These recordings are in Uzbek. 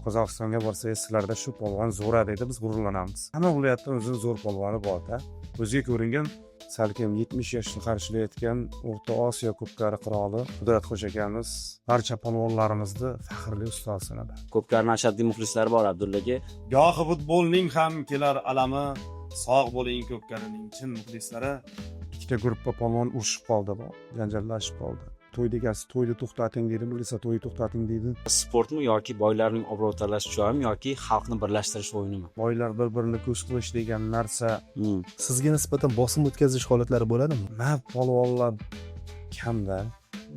Qozog'istonga borsangiz, sizlarda shu polvon zo'ra deydi, biz g'ururlanamiz. Hamma viloyatda o'zini zo'r polvoni borda. O'ziga ko'ringan salkam 70 yoshni qarshilayotgan O'rta Osiyo ko'pkari qiroli Qudrat Xo'ja akamiz barcha polvonlarimizni faxrli ustozi sanaladi. Ko'pkarni ashaddiy muxlislari bor, Abdulla aka. Gohi futbolning ham kelar alami, sog' bo'ling, ko'pkarining chin muxlislari. Ikkita gruppa polvon urushib qoldi, janjallashib qoldi. To'y egasi to'yni to'xtating deydi, milisa to'yni to'xtating deydi. Sportmi yoki boylarning obro' talash joyimi yoki xalqni birlashtirish o'yinimi? Boylar bir birini ko'z qilish degan narsa. Sizga nisbatan bosim o'tkazish holatlari bo'ladimi? Mard polvonlar kamda.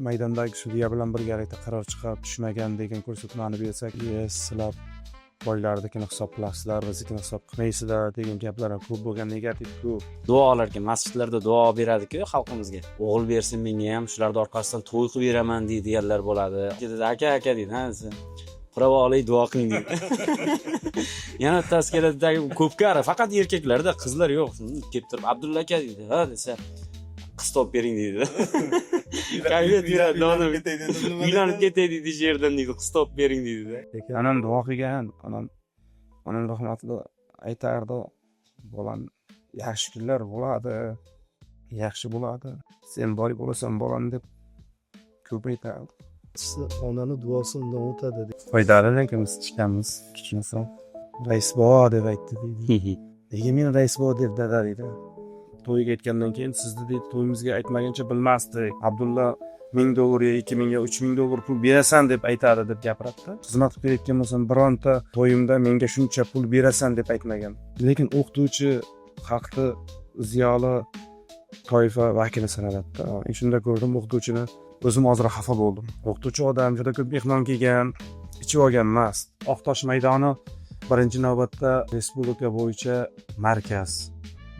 Maydondagi sudya bilan birgalikda qaror chiqarib, tushmagan degan ko'rsatmani bersak, e, sizlar boylarnikini hisob qilasizlar, biznikini hisob qilmaysizlar degan gaplar ham ko'p bo'lgan, negativ ko'p. Duo olarkan, masjidlarda duo beradi-ku xalqimizga. O'g'il bersin menga ham, shularni orqasidan to'y qilib beraman deydiganlar bo'ladi. Ketadi, aka, aka deydi, ha desa, qurab olay, duo qiling deydi. Yana bittasi keladi, ko'pkari, faqat erkaklarda, qizlar yo'q. Kelib turib, Abdulla aka deydi, ha desa, qiz topib bering deydi. Kayfiyat beradi, uylanib ketay deydi shu yerdan deydi, qiz topib bering deydi. Onam duo qilgan, onam rahmatli aytardi: bolam, yaxshi kunlar bo'ladi, yaxshi bo'ladi, sen boy bo'lasan, bolam, deb ko'p aytardi. Sizni onani duosi undan o'tadi. Foydali, lekin biz ichganmiz kichkinasam. Rais bobo deb aytdi deydi. Nega meni rais bobo deb, dada, deydi. To'yga aytgandan keyin sizni, deydi, to'yimizga aytmaguncha bilmasdik. Abdulla 1000 dollar yo 2000 yo 3000 dollar pul berasan deb aytadi, deb gapiradida. Xizmat qilib berayotgan bo'lsam, bironta to'yimda menga shuncha pul berasan deb aytmagan. Lekin o'qituvchi xalqni ziyoli toifa vakili sanaladida. Shunda ko'rdim o'qituvchini, o'zim ozroq xafa bo'ldim. O'qituvchi odam, juda ko'p mehmon kelgan, ichib olgan emas. Oqtosh maydoni birinchi navbatda respublika bo'yicha markaz.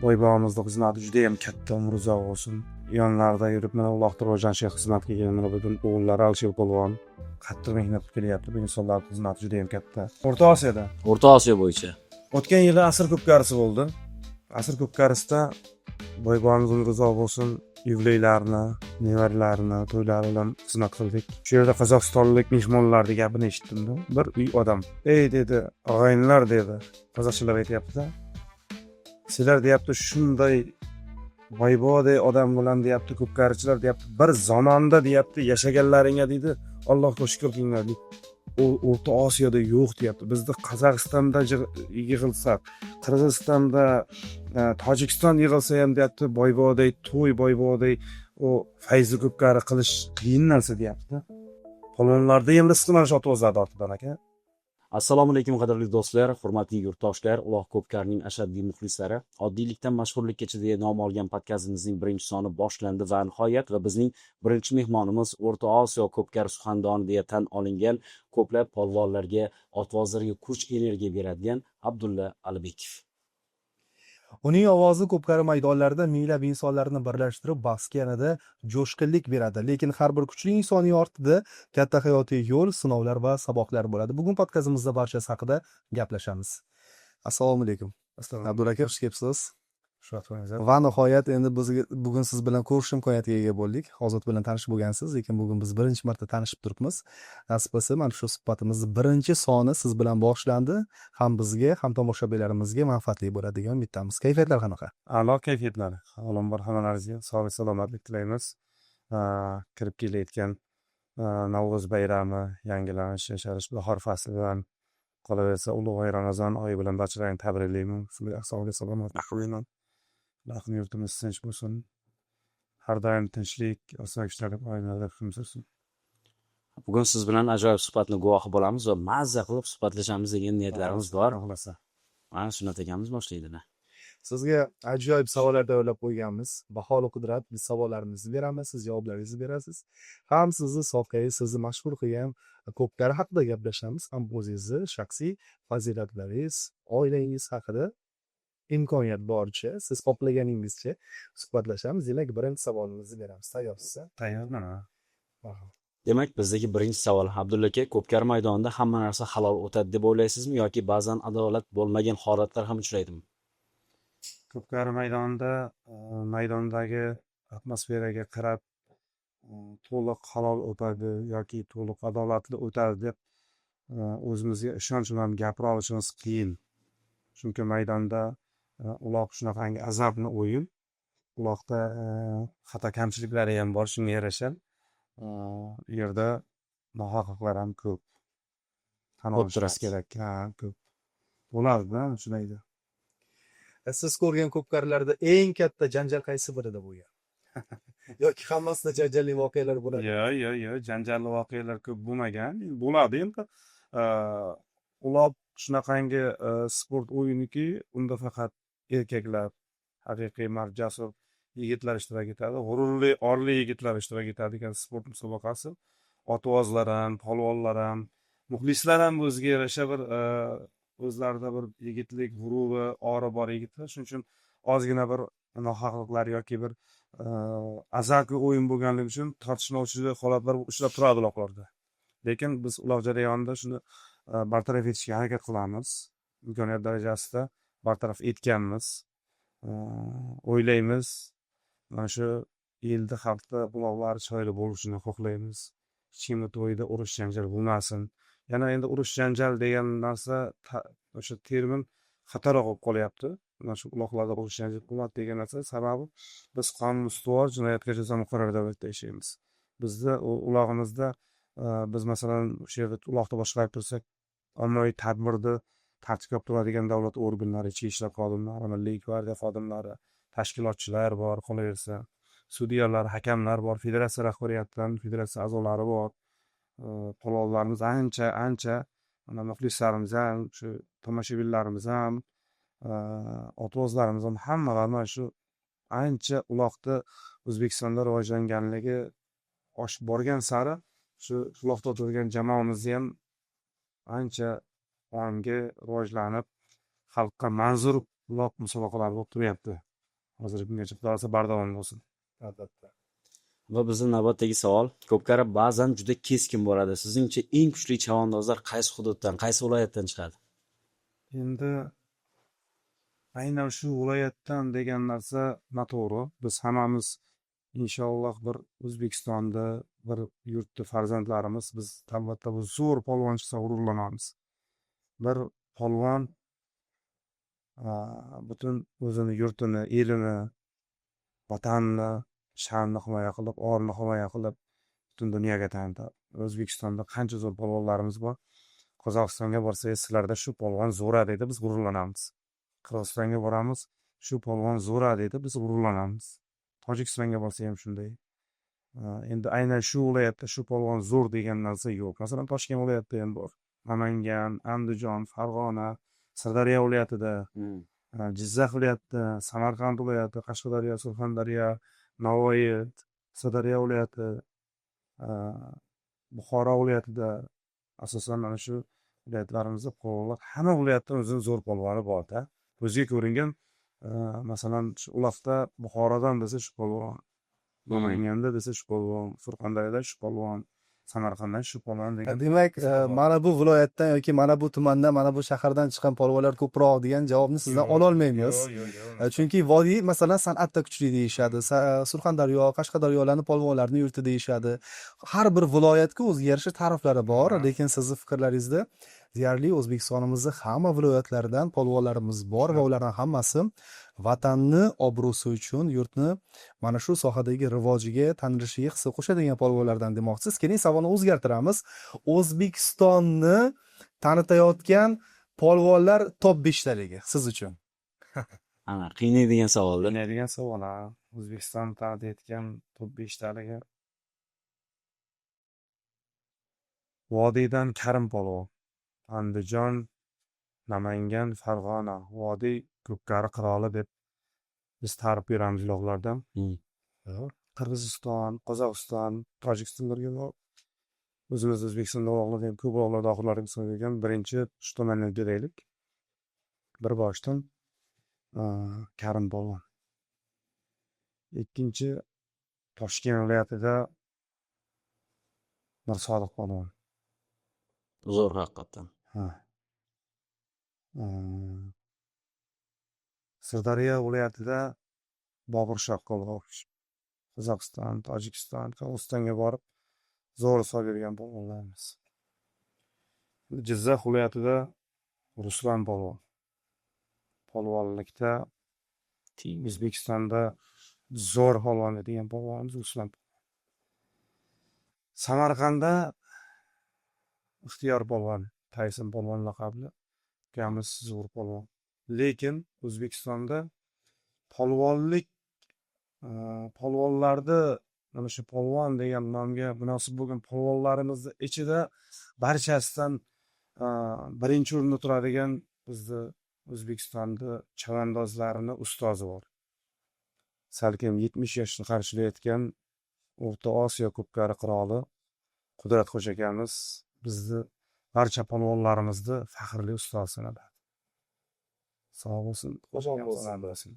Boy bobomizning xizmati judayam katta, umri uzoq bo'lsin. Yonlarida yurib, mana uloqni rivojlanishiga xizmat qilgan. Mana bugun o'g'illari Alisher polvon qattiq mehnat qilib kelyapti. Bu insonlarni xizmati judayam katta O'rta Osiyoda. O'rta Osiyo bo'yicha. O'tgan yili asr ko'pkarisi bo'ldi. Asr ko'pkarisida boy bobomız umri uzoq bo'lsin, yubileylarni, nevaralarini to'ylari bilan xizmat qildik. Shu yerda qozog'istonlik mehmonlarni gapini eshitdimda. Bir uy odam, ey, dedi, og'aynilar, dedi, qozoqchalab aytyaptida, sizlar, deyapti, shunday boyboday odam bilan, deyapti, ko'pkarichilar, deyapti, bir zamonda, deyapti, yashaganlaringga, deydi, Allohga shukur qilinglar, deydi. U O'rta Osiyoda yo'q, deyapti. Bizni Qozog'istonda yig'ilsak, Qirg'izistonda, Tojikiston yig'ilsa ham, deyapti, boyboday to'y, boyboday u fayzli ko'pkari qilish qiyin narsa, deyapti. Polvonlarda ham rizqi mana shu ot ortidan, aka. Assalomu alaykum, qadrli do'stlar, hurmatli yurtdoshlar, Uloq Ko'pkarining ashaddiy muxlislari. Oddiylikdan mashhurlikkacha deya nom olgan podkastimizning birinchi soni boshlandi va nihoyat va bizning birinchi mehmonimiz O'rta Osiyo ko'pkari suxandoni deya tan olingan, ko'plab polvonlarga, otvozlarga kuch, energiya beradigan Abdulla Alibekov. Uning ovozi ko'pkari maydonlarida minglab insonlarni birlashtirib, bahsga yanada jo'shqinlik beradi. Lekin har bir kuchli insonning ortida katta hayotiy yo'l, sinovlar va saboqlar bo'ladi. Bugun podkastimizda barchasi haqida gaplashamiz. Assalomu alaykum. Abdulla aka, xush kelibsiz. Va nihoyat endi biz bugun siz bilan ko'rishish imkoniyatiga ega bo'ldik. Ozod bilan tanish bo'lgansiz, lekin bugun biz birinchi marta tanishib turibmiz. Nasib qilsa, mana shu suhbatimizni birinchi soni siz bilan boshlandi. Ham bizga, ham tomoshabinlarimizga manfaatli bo'ladi degan umiddamiz. Kayfiyatlar qanaqa? A'lo kayfiyatlar. Avvalambor, hammalaringizga sog'lik, salomatlik tilaymiz. Kirib kelayotgan Navro'z bayrami, yangilanish, yasharish, bahor fasli bilan, qolaversa ulug' oy Ramazon oyi bilan barchalaringni tabriklayman. Sizlarga sog'lik, salomatlik tilayman. Ilohim, yurtimiz tinch bo'lsin. Har doim tinchlik, osoyishtalik oilalarda hukm sursin. Bugun siz bilan ajoyib suhbatni guvohi bo'lamiz va mazza qilib suhbatlashamiz degan niyatlarimiz bor. Xohlasa. Mana, Sunnat akamiz boshlaydilar. Sizga ajoyib savollar tayyorlab qo'yganmiz. Baholu qudrat, biz savollarimizni beramiz, siz javoblaringizni berasiz. Ham sizni sohangiz, sizni mashhur qilgan ko'pkari haqida gaplashamiz, ham o'zingizni shaxsiy fazilatlaringiz, oilangiz haqida imkoniyat boricha, siz xohlaganingizcha suhbatlashamiz. Demak, birinchi savolimizni beramiz. Tayyorsiz? Tayyorman, ha. Marhamat. Demak, bizdagi birinchi savol, Abdulla aka, ko'pkari maydonida hamma narsa halol o'tadi deb o'ylaysizmi yoki ba'zan adolat bo'lmagan holatlar ham uchraydimi? Ko'pkari maydonida maydondagi atmosferaga qarab to'liq halol o'tadi yoki to'liq adolatli o'tadi deb O'zimizga ishonch bilan gapira olishimiz qiyin, chunki maydonda uloq shunaqangi azabni o'yin. Uloqda xato kamchiliklari ham bor, shunga yarasha u yerda nohaqliklar ham ko'p, tan Ko'p olishimiz turasiz. kerak. Ha, ko'p bo'ladida shundayda. Siz ko'rgan ko'pkarilarda eng katta janjal qaysi birida bo'lgan? Yoki hammasida janjalli voqealar bo'ladi? Yo'q, janjalli voqealar ko'p bo'lmagan. Bo'ladi endi. Uloq shunaqangi sport o'yiniki, unda faqat erkaklar, haqiqiy mard, jasur yigitlar ishtirok etadi, g'ururli, orli yigitlar ishtirok etadigan sport musobaqasi. Otvozlar ham, polvonlar ham, muxlislar ham o'ziga yarasha bir o'zlarida bir yigitlik g'ururi, ori bor yigitlar. Shuning uchun ozgina bir nohaqliklar yoki bir azartli o'yin bo'lganligi uchun tortishmovchilik holatlar uchrab turadi uloqlarda. Lekin biz uloq jarayonida shuni bartaraf etishga harakat qilamiz, imkoniyat darajasida bartaraf etganmiz. O'ylaymiz, mana shu elda, xalqda uloqlari chiroyli bo'lishini xohlaymiz. Hech kimni to'yida urush janjal bo'lmasin. Yana endi urush janjal degan narsa, o'sha termin xatarroq bo'lib qolyapti. Mana shu uloqlarda urush janjal bo'lmadi degan narsa, sababi biz qonun ustuvor, jinoyatga jazo muqarrar davlatda yashaymiz. Bizni ulog'imizda biz, masalan, o'sha yerda uloqni boshqarib tursak, ommaviy tadbirni tartibga olib turadigan davlat organlari, ichki ishlar xodimlari, milliy gvardiya xodimlari, tashkilotchilar bor, qolaversa sudyalar, hakamlar bor, federatsiya rahbariyatidan federatsiya a'zolari bor. Polvonlarimiz ancha ancha, mana muxlislarimiz ham, shu tomoshabinlarimiz ham, otvozlarimiz ham, hammalari mana shu ancha uloqni O'zbekistonda rivojlanganligi oshib borgan sari shu uloqda o'tirgan jamoamizni ham ancha ongi rivojlanib, xalqqa manzur uloq musobaqalari bo'lib turyapti hozirgi kungacha. Xudo xohlasa, bardavom bo'lsin. Albatta. Va bizni navbatdagi savol: ko'pkari ba'zan juda keskin bo'ladi. Sizningcha, eng kuchli chavandozlar qaysi hududdan, qaysi viloyatdan chiqadi? Endi aynan shu viloyatdan degan narsa noto'g'ri. Biz hammamiz, inshaalloh, bir O'zbekistonda, bir yurtni farzandlarimiz. Biz albatta bu zo'r polvon chiqsa, g'ururlanamiz. Bir polvon butun o'zini yurtini, elini, vatanini sha'nini himoya qilib, orini himoya qilib, butun dunyoga tanitadi. O'zbekistonda qancha zo'r polvonlarimiz bor. Qozog'istonga borsangiz, sizlarda shu polvon zo'ra deydi, biz g'ururlanamiz. Qirg'izistonga boramiz, shu polvon zo'ra deydi, biz g'ururlanamiz. Tojikistonga borsa ham shunday. Endi aynan shu viloyatda shu polvon zo'r degan narsa yo'q. Masalan, Toshkent viloyatida ham bor, Namangan, Andijon, Farg'ona, Sirdaryo viloyatida, Jizzax viloyatida, Samarqand viloyati, Qashqadaryo, Surxondaryo, Navoiy, Sirdaryo viloyati, Buxoro viloyatida, asosan mana shu viloyatlarimizda polvonlar, hamma viloyatda o'zini zo'r polvoni borda, ko'zga ko'ringan. Masalan, shu uloqda Buxorodan desa shu polvon, Namanganda desa shu polvon, Surxondaryoda shu polvon, Samarqanddan shu polvon degan. Demak, mana bu viloyatdan yoki mana bu tumandan, mana bu shahardan chiqqan polvonlar ko'proq degan javobni sizdan ololmaymiz. Yo'q. Chunki vodiy, masalan, san'atda kuchli deyishadi. Surxondaryo, Qashqadaryolarni polvonlarni yurti deyishadi. Har bir viloyatga o'ziga yarasha ta'riflari bor, lekin sizni fikrlaringizda deyarli O'zbekistonimizni hamma viloyatlaridan polvonlarimiz bor va ularning hammasi vatanni obro'si uchun, yurtni mana shu sohadagi rivojiga, tanilishiga hissa qo'shadigan polvonlardan demoqchisiz. Keling, savolni o'zgartiramiz. O'zbekistonni tanitayotgan polvonlar top 5 taligi siz uchun. Ana, qiynaydigan savolda. Qiynaydigan savol, ha. O'zbekiston tanitayotgan top 5 taligi: Vodiydan Karim polvon, Andijon, Namangan, Farg'ona. Vodiy ko'pkari qiroli deb biz ta'rif beramiz uloqlardan. Qirg'iziston, Qozog'iston, Tojikistonlarga borib, o'zimiz O'zbekistonda uloqlarda ham ko'p uloqlarda oxirlari bergan. Birinchi shu tomondan beraylik. Bir boshdan Karim polvon. Ikkinchi Toshkent viloyatida Mirsodiq polvon. Zo'r haqiqatdan. Ha. Sirdaryo viloyatida Bobur Shohqulov. Qozog'iston, Tojikiston, Qirg'izistonga borib zo'r hisob bergan polvonlarimiz. Jizzax viloyatida Ruslan polvon. Polvonlikda O'zbekistonda zo'r polvon degan polvonimiz Ruslan. Samarqandda Ixtiyor polvon, Tayson polvon laqabli ukamiz zo'r polvon. Lekin O'zbekistonda polvonlik, polvonlarni, mana shu polvon degan nomga munosib bo'lgan polvonlarimizni ichida barchasidan birinchi o'rinda turadigan bizni O'zbekistonni chavandozlarini ustozi bor. Salkam 70 yoshni qarshilayotgan O'rta Osiyo ko'pkari qiroli Qudrat Xo'ja akamiz bizni barcha polvonlarimizni faxrli ustozi sanaladi. Sog' bo'lsin. Omon bo'lsin.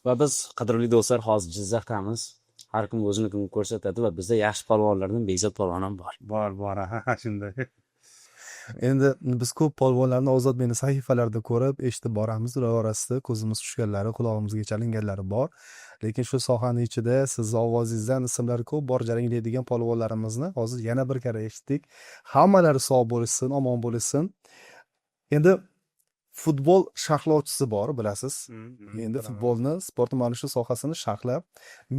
Va biz, qadrli do'stlar, hozir Jizzaxdamiz. Har kim o'zinikini ko'rsatadi va bizda yaxshi polvonlardan Bekzod polvon ham bor. Bor, bor, ha, shunday. Endi biz ko'p polvonlarni Ozod meni sahifalarida ko'rib, eshitib boramiz. Ular orasida ko'zimiz tushganlari, qulog'imizga chalinganlari bor. Lekin shu sohani ichida sizni ovozingizdan ismlari ko'p bor jaranglaydigan polvonlarimizni hozir yana bir karra eshitdik. Hammalari sog' bo'lishsin, omon bo'lishsin. Endi futbol sharhlovchisi bor, bilasiz. Endi futbolni, sportni mana shu sohasini sharhlab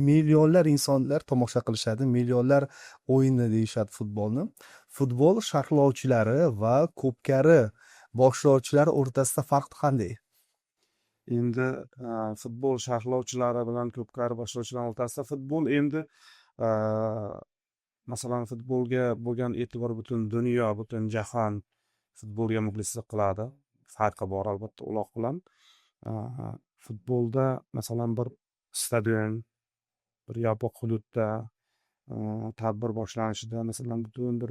millionlar insonlar tomosha qilishadi, millionlar o'yini deyishadi futbolni. Futbol sharhlovchilari va ko'pkari boshlovchilari o'rtasida farq qanday? Endi futbol sharhlovchilari bilan ko'pkari boshlovchilar o'rtasida futbol endi, masalan, futbolga bo'lgan e'tibor, butun dunyo, butun jahon futbolga muxlislik qiladi. Farqi bor albatta uloq bilan. Futbolda, masalan, bir stadion, bir yopiq hududda, tadbir boshlanishida, masalan, butun bir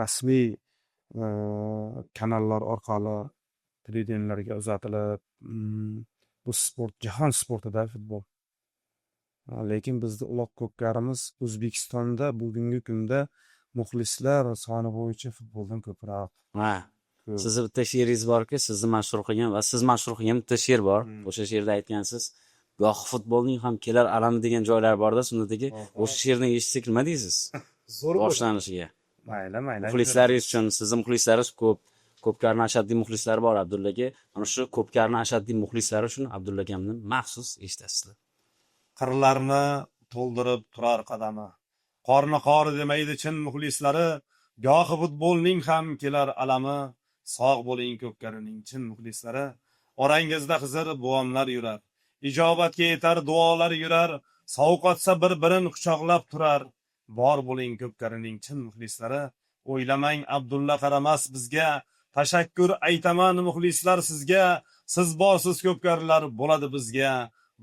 rasmiy kanallar orqali televideniyalarga uzatilib, bu sport jahon sportida futbol. Lekin bizni uloq ko'pkarimiz O'zbekistonda bugungi kunda muxlislar soni bo'yicha futboldan ko'proq. Ha. Ko'p. Sizni bitta she'ringiz borki, sizni mashhur qilgan va siz mashhur qilgan bitta she'r bor. O'sha she'rda aytgansiz, goh futbolning ham kelar alami degan joylar borda sunnatdagi. O'sha she'rni eshitsak nima deysiz? Zo'r. Boshlanishiga. Mayli, mayli. Muxlislaringiz uchun, sizni muxlislaringiz ko'p. Ko'pkarni ashaddiy muxlislari bor, Abdulla aka. Mana shu ko'pkarni ashaddiy muxlislari uchun Abdulla akamni maxsus eshitasizlar. Qirlarni to'ldirib turar qadami. Qorni qor demaydi chin muxlislari. Gohi futbolning ham kelar alami. Sog' bo'ling, ko'pkarining chin muxlislari. Orangizda Xizr buvamlar yurar. Ijobatga yetar duolar yurar. Sovqotsa bir-birin quchoqlab turar. Bor bo'ling, ko'pkarining chin muxlislari. O'ylamang, Abdulla qaramas bizga. Tashakkur aytaman, muxlislar, sizga. Siz borsiz, ko'pkarilar bo'ladi bizga.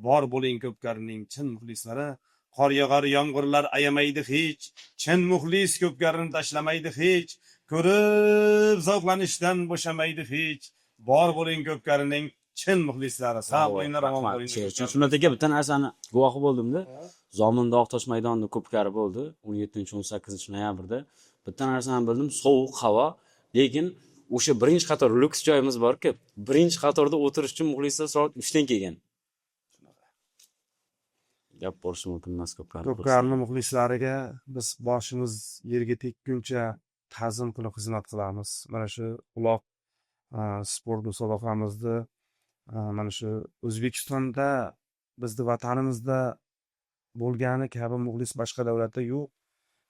Bor bo'ling, ko'pkarining chin muxlislari. Qor yog'ar, yomg'irlar ayamaydi hech. Chin muxlis ko'pkarini tashlamaydi hech. Ko'rib zavqlanishdan bo'shamaydi hech. Bor bo'ling, ko'pkarining chin muxlislari. Sog' bo'linglar, omon Rahmat. bo'linglar. She'r uchun. Sunnat aka, bitta narsani guvohi bo'ldimda. Zomin Dog' tosh maydonida ko'pkari bo'ldi 17-18 noyabrda. Bitta narsani bildim, sovuq havo, lekin o'sha birinchi qator lyuks joyimiz borku, birinchi qatorda o'tirish uchun muxlislar soat 3 dan kelgan. Gap bo'lishi mumkin emas ko'pkari. Ko'pkarni muxlislariga biz boshimiz yerga tekkuncha ta'zim qilib xizmat qilamiz. Mana shu uloq sport musobaqamizni mana shu O'zbekistonda, bizni vatanimizda bo'lgani kabi muxlis boshqa davlatda yo'q.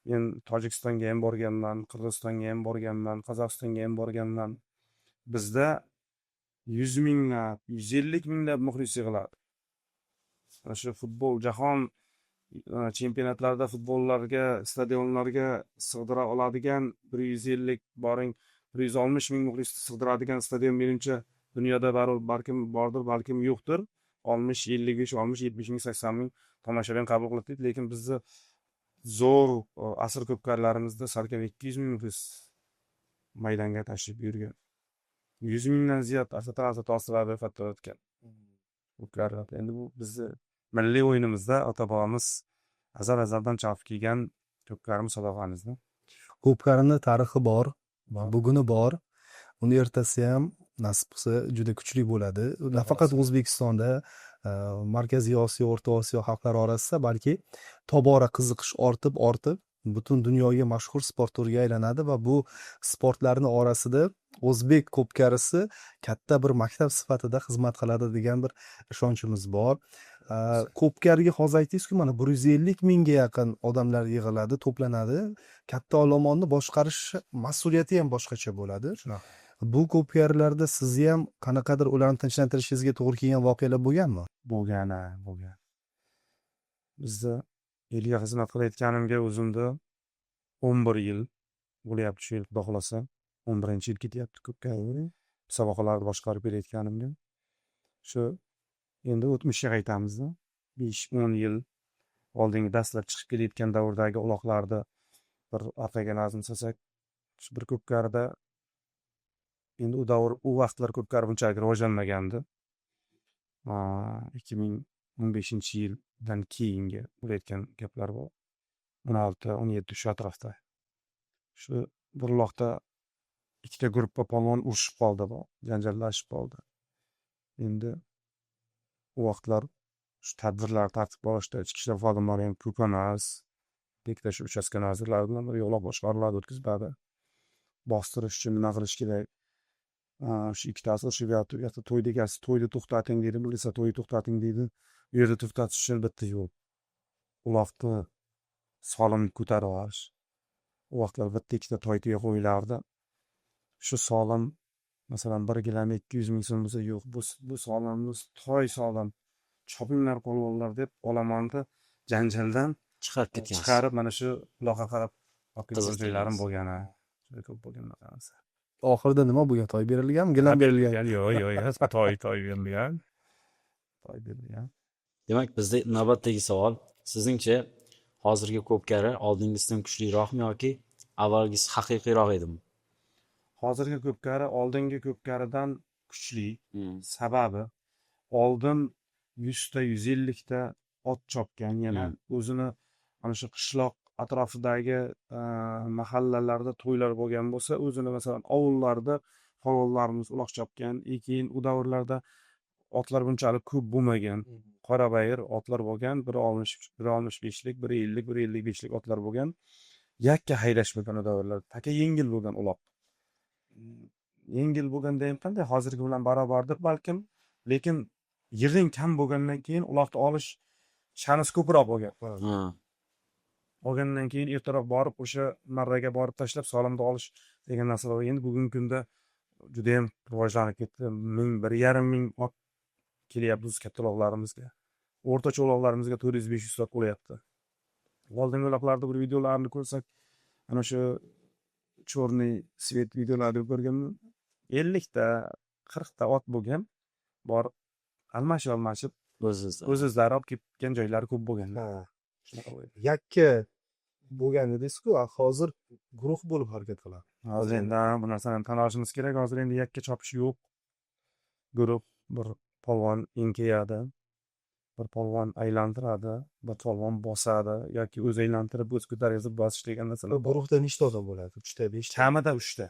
Men Tojikistonga ham borganman, Qirg'izistonga ham borganman, Qozog'istonga ham borganman. Bizda 100 minglab, 150 minglab muxlis yig'iladi. Mana shu futbol jahon chempionatlarida futbollarga stadionlarga sig'dira oladigan 150, boring, 160 ming muxlisni sig'diradigan stadion menimcha dunyoda baribir balkim bordir, balkim yo'qdir. 60, 55, 60, 70 ming, 80 ming tomoshabin qabul qiladi deydi. Lekin bizni zo'r asr ko'pkarilarimizda salkam 200 ming muxlis maydonga tashrif buyurgan. 100 mingdan ziyod assotsiatsiya to'silar ro'yxatdan o'tgan ko'pkarilar. Endi bu bizni milliy o'yinimizda ota bobamiz azal azaldan chopib kelgan ko'pkari musobaqamizni. Ko'pkarini tarixi bor, buguni bor. Uni ertasi ham, nasib qilsa, juda kuchli bo'ladi. Nafaqat O'zbekistonda, Markaziy Osiyo, O'rta Osiyo xalqlari orasida, balki tobora qiziqish ortib ortib butun dunyoga mashhur sport turiga aylanadi va bu sportlarni orasida o'zbek ko'pkarisi katta bir maktab sifatida xizmat qiladi degan bir ishonchimiz bor. Ko'pkariga hozir aytdingizku, mana 150 mingga yaqin odamlar yig'iladi, to'planadi. Katta olomonni boshqarish mas'uliyati ham boshqacha bo'ladi. Shunaqa. Bu ko'pkarilarda sizni ham qanaqadir ularni tinchlantirishingizga to'g'ri kelgan voqealar bo'lganmi? Bo'lgan, ha, bo'lgan. Bizni elga xizmat qilayotganimga o'zimda 11 yil bo'lyapti shu yil, xudo xohlasa. 11-yil ketyapti ko'pkari musobaqalarni boshqarib kelayotganimga. Shu endi o'tmishga qaytamizda. 5-10 yil oldingi dastlab chiqib kelayotgan davrdagi uloqlarni bir orqaga nazm solsak, shu bir ko'pkarida endi u davr, u vaqtlar ko'pkari bunchalik rivojlanmagandi. 2015-yildan keyingi bo'layotgan gaplar bu. 16, 17, shu atrofda. Shu bir uloqda ikkita gruppa polvon urushib qoldi, bu janjallashib qoldi. Endi u vaqtlar shu tadbirlar tartibga olishda ichki ishlar xodimlari ham ko'p emas. Bitta shu uchastka nozirlari bilan bir uloq boshqaruvlarni o'tkaziladi. Bostirish uchun nima qilish kerak? Shu ikkitasi urushib yotib, u yoqda to'yni egasi to'yni to'xtating deydi, bu esa to'yni to'xtating deydi. U yerda to'xtatish uchun bitta yo'l. Uloqni solim ko'tarib olish. U vaqtlar bitta ikkita toy tuya qo'yilardi. Shu solim, masalan, bir gilam 200 ming so'm bo'lsa, yo'q, bu solimimiz toy solim, chopinglar polvonlar deb olomonni janjaldan chiqarib ketgansiz. Chiqarib, mana shu uloqqa qarab olib ketgan Qiziq joylarim emas. bo'lgan, ha. Juda ko'p bo'lgan bunaqa narsa. Oxirida nima bo'lgan? Toy berilganmi, gilam berilgan? Yo'q, toy berilgan. Toy berilgan. Demak, bizda navbatdagi savol: sizningcha hozirgi ko'pkari oldingisidan kuchliroqmi yoki avvalgisi haqiqiyroq edimi? Hozirgi ko'pkari oldingi ko'pkaridan kuchli. Sababi oldin 100 ta, 150 ta ot chopgan, yana o'zini mana shu qishloq atrofidagi mahallalarda to'ylar bo'lgan bo'lsa, o'zini, masalan, ovullarda polvonlarimiz uloq chopgan. И keyin u davrlarda otlar bunchalik ko'p bo'lmagan, qorabayir otlar bo'lgan, biri 60, biri 65lik, biri 50, biri 55lik otlar bo'lgan. Yakka haydash bo'lgan u davrlarda. Taka yengil bo'lgan uloq. Yengil bo'lganda ham qanday, hozirgi bilan barobardir balkim, lekin yig'in kam bo'lgandan keyin uloqni olish shansi ko'proq bo'lgan. Olgandan keyin ertaroq borib, o'sha marraga borib tashlab, solimni olish degan narsalar. Endi bugungi kunda judayam rivojlanib ketdi. 1000, 1,5 ming ot kelyapti biz katta uloqlarimizga. O'rtacha uloqlarimizga 400, 500 ot bo'lyapti. Oldingi uloqlarda bir videolarni ko'rsak, ana shu черный свет videolarni ko'rganman, 50 ta, 40 ta ot bo'lgan, borib almashib almashib o'z. o'z o'zlari olib ketgan joylari ko'p bo'lgan. Shunaqa bo'lgan. Yakka bo'lgan edingiz-ku, hozir guruh bo'lib harakat qiladi. Hozir endi bu narsani tan olishimiz kerak, hozir endi yakka chopish yo'q. Guruh, bir polvon enkayadi, bir polvon aylantiradi, bir polvon bosadi yoki o'zi aylantirib, o'zi ko'tarib bosish degan narsalar bor. Guruhda nechta odam bo'ladi? Uchta, beshta? Kamida uchta,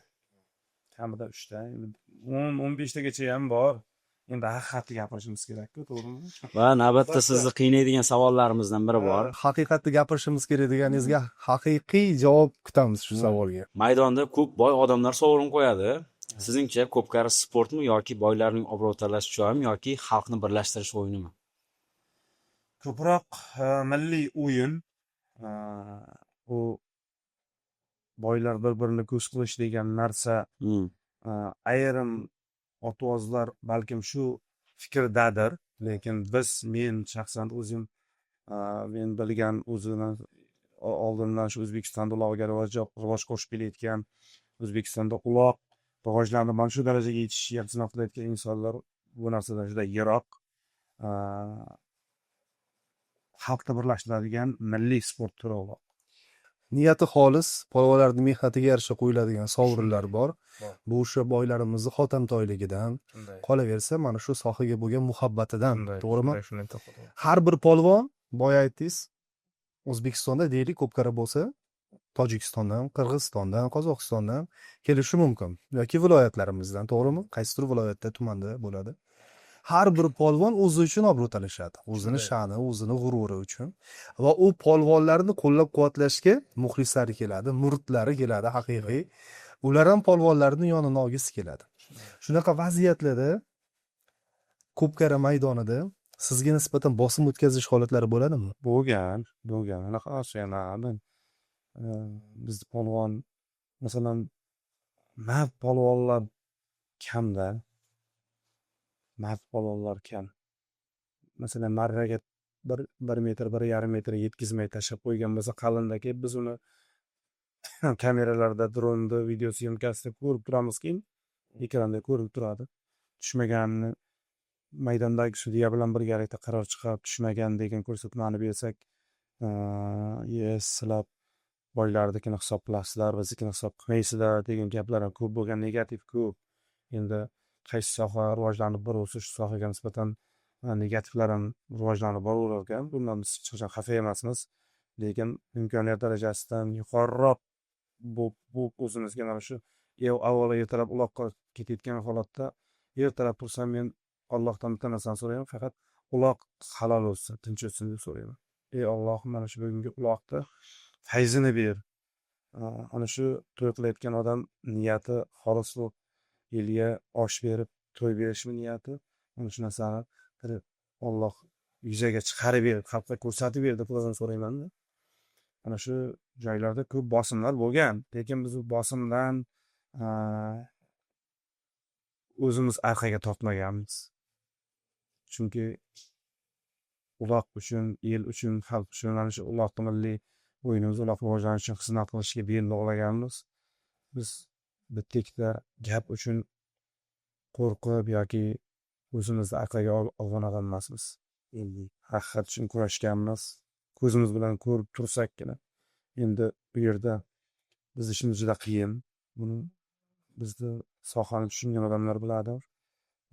kamida uchta, endi 10, 15 tagacha ham bor. Endi haqiqatni gapirishimiz kerakku, to'g'rimi? Va navbatda sizni qiynaydigan savollarimizdan biri bor. Haqiqatni gapirishimiz kerak deganingizga haqiqiy javob kutamiz shu savolga. Maydonda ko'p boy odamlar sovrin qo'yadi. Sizningcha ko'pkari sportmi yoki boylarning obro' talashish joyimi yoki xalqni birlashtirish o'yinimi? Ko'proq milliy o'yin. U boylar bir birini ko'z qilish degan narsa, ayrim otvozlar balkim shu fikrdadir, lekin biz, men shaxsan o'zim, men bilgan, o'zidan oldindan shu O'zbekistonda ulog'iga rivoj qo'shib kelayotgan, O'zbekistonda uloq rivojlanib mana shu darajaga yetishiga xizmat qilayotgan insonlar bu narsadan juda yiroq. Xalqni birlashtiradigan milliy sport turi uloq. Niyati xolis polvonlarning mehnatiga yarasha qo'yiladigan sovrinlar bor. Bor. Bu o'sha boylarimizni hotamtoyligidan, qolaversa mana shu sohaga bo'lgan muhabbatidan, to'g'rimi? Shunday. Har bir polvon, boya aytdingiz, O'zbekistonda deylik ko'pkari bo'lsa, Tojikistondan, Qirg'izistondan, Qozog'istondan kelishi mumkin yoki viloyatlarimizdan, to'g'rimi? Qaysidir viloyatda, tumanda bo'ladi. Har bir polvon o'zi uchun obro' talashadi, o'zini sha'ni, o'zini g'ururi uchun. Va u polvonlarni qo'llab quvvatlashga muxlislari keladi, muridlari keladi haqiqiy. Ular ham polvonlarni yonini olgisi keladi. Shunaqa vaziyatlarda ko'pkari maydonida sizga nisbatan bosim o'tkazish holatlari bo'ladimi? Bo'lgan, bo'lgan. Anaqa yana bizni polvon, masalan, mard polvonlar kamda, mard polvonlar kam. Masalan, marraga bir metr, 1,5 metr yetkazmay tashlab qo'ygan bo'lsa, qalinda kelib biz uni kameralarda, dronda, видеосъёмка sida ko'rib turamizki, ekranda ko'rinib turadi tushmaganini. Maydondagi sudya bilan birgalikda qaror chiqarib, tushmagan degan ko'rsatmani bersak, "Ye, sizlar boylarnikini hisob qilasizlar, biznikini hisob qilmaysizlar" degan gaplar ham ko'p bo'lgan, negativ ko'p. Endi qaysi soha rivojlanib boraversa, shu sohaga nisbatan negativlar ham rivojlanib boraverar ekan. Bundan biz hech qachon xafa emasmiz, lekin imkoniyat darajasidan yuqoriroq bo'lib o'zimizga mana shu avvalo ertalab uloqqa ketayotgan holatda, ertalab tursam, men Allohdan bitta narsani so'rayman: faqat uloq halol o'tsin, tinch o'tsin deb so'rayman. Ey Allohim, mana shu bugungi uloqni fayzini ber. Ana shu to'y qilayotgan odam niyati xolis bo'lib, elga osh berib to'y berishmi niyati, mana shu narsani bir Olloh yuzaga chiqarib ber, xalqqa ko'rsatib ber deb Xudodan so'raymanda. Ana shu joylarda ko'p bosimlar bo'lgan, lekin biz u bosimdan o'zimiz orqaga tortmaganmiz, chunki uloq uchun, el uchun, xalq uchun, mana shu uloqni, milliy o'yinimiz uloq rivojlanishi uchun xizmat qilishga bel bog'laganmiz. Biz bitta ikkita gap uchun qo'rqib yoki o'zimizni orqaga olgan odam emasmiz. Haqiqat uchun kurashganmiz, ko'zimiz bilan ko'rib tursakkina. Endi bu yerda bizni ishimiz juda qiyin, buni bizni sohani tushungan odamlar biladi.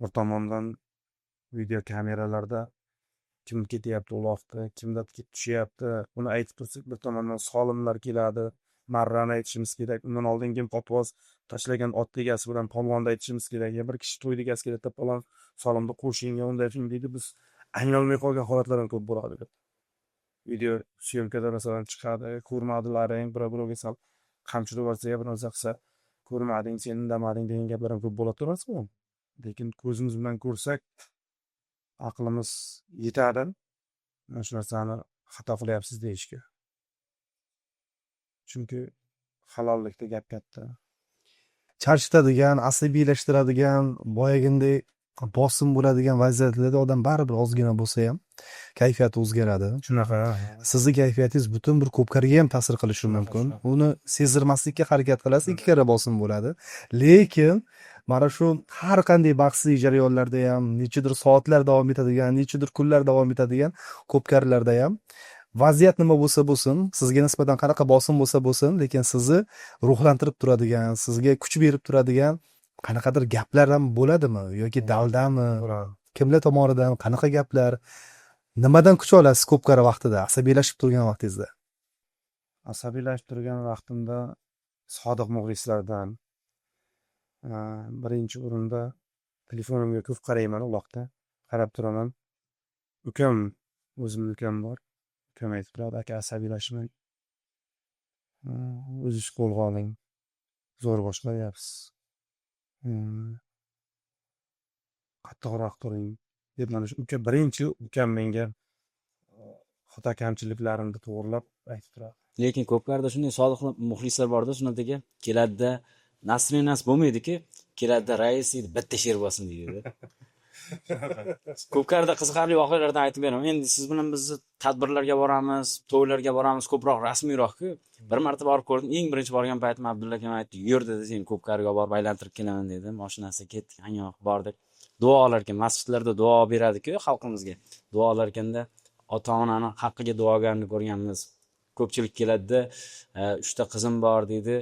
Bir tomondan video kameralarda kim ketyapti uloqda, kimda tushyapti, buni aytib tursak, bir tomondan solimlar keladi, marrani aytishimiz kerak, undan oldin kim qopvoz tashlagan ot egasi bilan polvonni aytishimiz kerak. Ya bir kishi to'yni egasi keladi, "Palon solimni qo'shing, yo unday qiling", deydi. Biz anglolmay qolgan holatlar ham ko'p bo'ladi. Видеосъёмка da masalan chiqadi, "Ko'rmadilaring", birov birovga sal qamchi urib yuborsa yo bir narsa qilsa, "Ko'rmading, sen indamading" degan gaplar ham ko'p bo'ladi, to'g'risimi? Lekin ko'zimiz bilan ko'rsak, aqlimiz yetadi mana shu narsani xato qilyapsiz deyishga, chunki halollikda gap katta. Charchatadigan, asabiylashtiradigan, boyaginday bosim bo'ladigan vaziyatlarda odam baribir ozgina bo'lsa ham kayfiyati o'zgaradi. Shunaqa. Sizni kayfiyatingiz butun bir ko'pkariga ham ta'sir qilishi mumkin. Uni sezdirmaslikka harakat qilasiz, ikki karra bosim bo'ladi. Lekin mana shu har qanday bahsli jarayonlarda ham, nechadir soatlar davom etadigan, nechadir kunlar davom etadigan ko'pkarilarda ham vaziyat nima bo'lsa bo'lsin, sizga nisbatan qanaqa bosim bo'lsa bo'lsin, lekin sizni ruhlantirib turadigan, sizga kuch berib turadigan qanaqadir gaplar ham bo'ladimi yoki daldami? Bo'ladi. Kimlar tomonidan, qanaqa gaplar, nimadan kuch olasiz ko'pkari vaqtida, asabiylashib turgan vaqtingizda? Asabiylashib turgan vaqtimda sodiq muxlislardan, birinchi o'rinda telefonimga ko'p qarayman, uloqda qarab turaman. Ukam, o'zimni ukam bor, ukam aytib turadi: "Aka, asabiylashmang, o'zingiz qo'lga oling, zo'r boshqaryapsiz, qattiqroq turing", deb. Mana shu uka, birinchi ukam menga xato kamchiliklarimni to'g'irlab aytib turadi. Lekin ko'pkarida shunday sodiq muxlislar borda, shunaqaga keladida, настроение si bo'lmaydiki, keladida, "Rais", deydi, "bitta she'r bo'lsin", deydi. Ko'pkarida qiziqarli voqealardan aytib beraman. Endi siz bilan biz tadbirlarga boramiz, to'ylarga boramiz, ko'proq rasmiyroqku. Bir marta borib ko'rdim, eng birinchi borgan paytim Abdulla akam aytdi: "Yur", dedi, "seni ko'pkariga borib aylantirib kelaman", dedi. Mashinasida ketdik, anyoq bordik. Duo olar ekan, masjidlarda duo beradiku xalqimizga, duo olar ekanda, ota onani haqqiga duogarni ko'rganmiz. Ko'pchilik keladida, "Uchta qizim bor", deydi,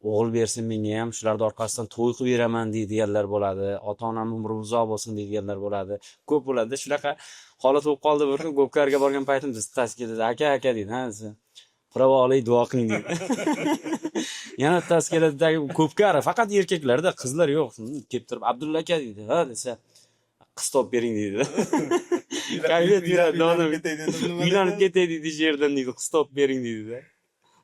"o'g'il bersin menga ham, shularni orqasidan to'y qilib beraman", deydiganlar bo'ladi. "Ota onam umri uzoq bo'lsin", deydiganlar bo'ladi, ko'p bo'ladi. Shunaqa holat bo'lib qoldi. Bir kun ko'pkariga borgan paytim bittasi keladi: "Aka, aka", deydi. "Ha", desa, "Pravo olay, duo qiling", deydi. Yana bittasi keladi, ko'pkari faqat erkaklarda, qizlar yo'q. Kelib turib, "Abdulla aka", deydi. "Ha", desa, Qiz topib bering deydi. Kayfiyat beradi donim. Uylanib ketay deydi shu yerdan deydi, qiz topib bering deydi.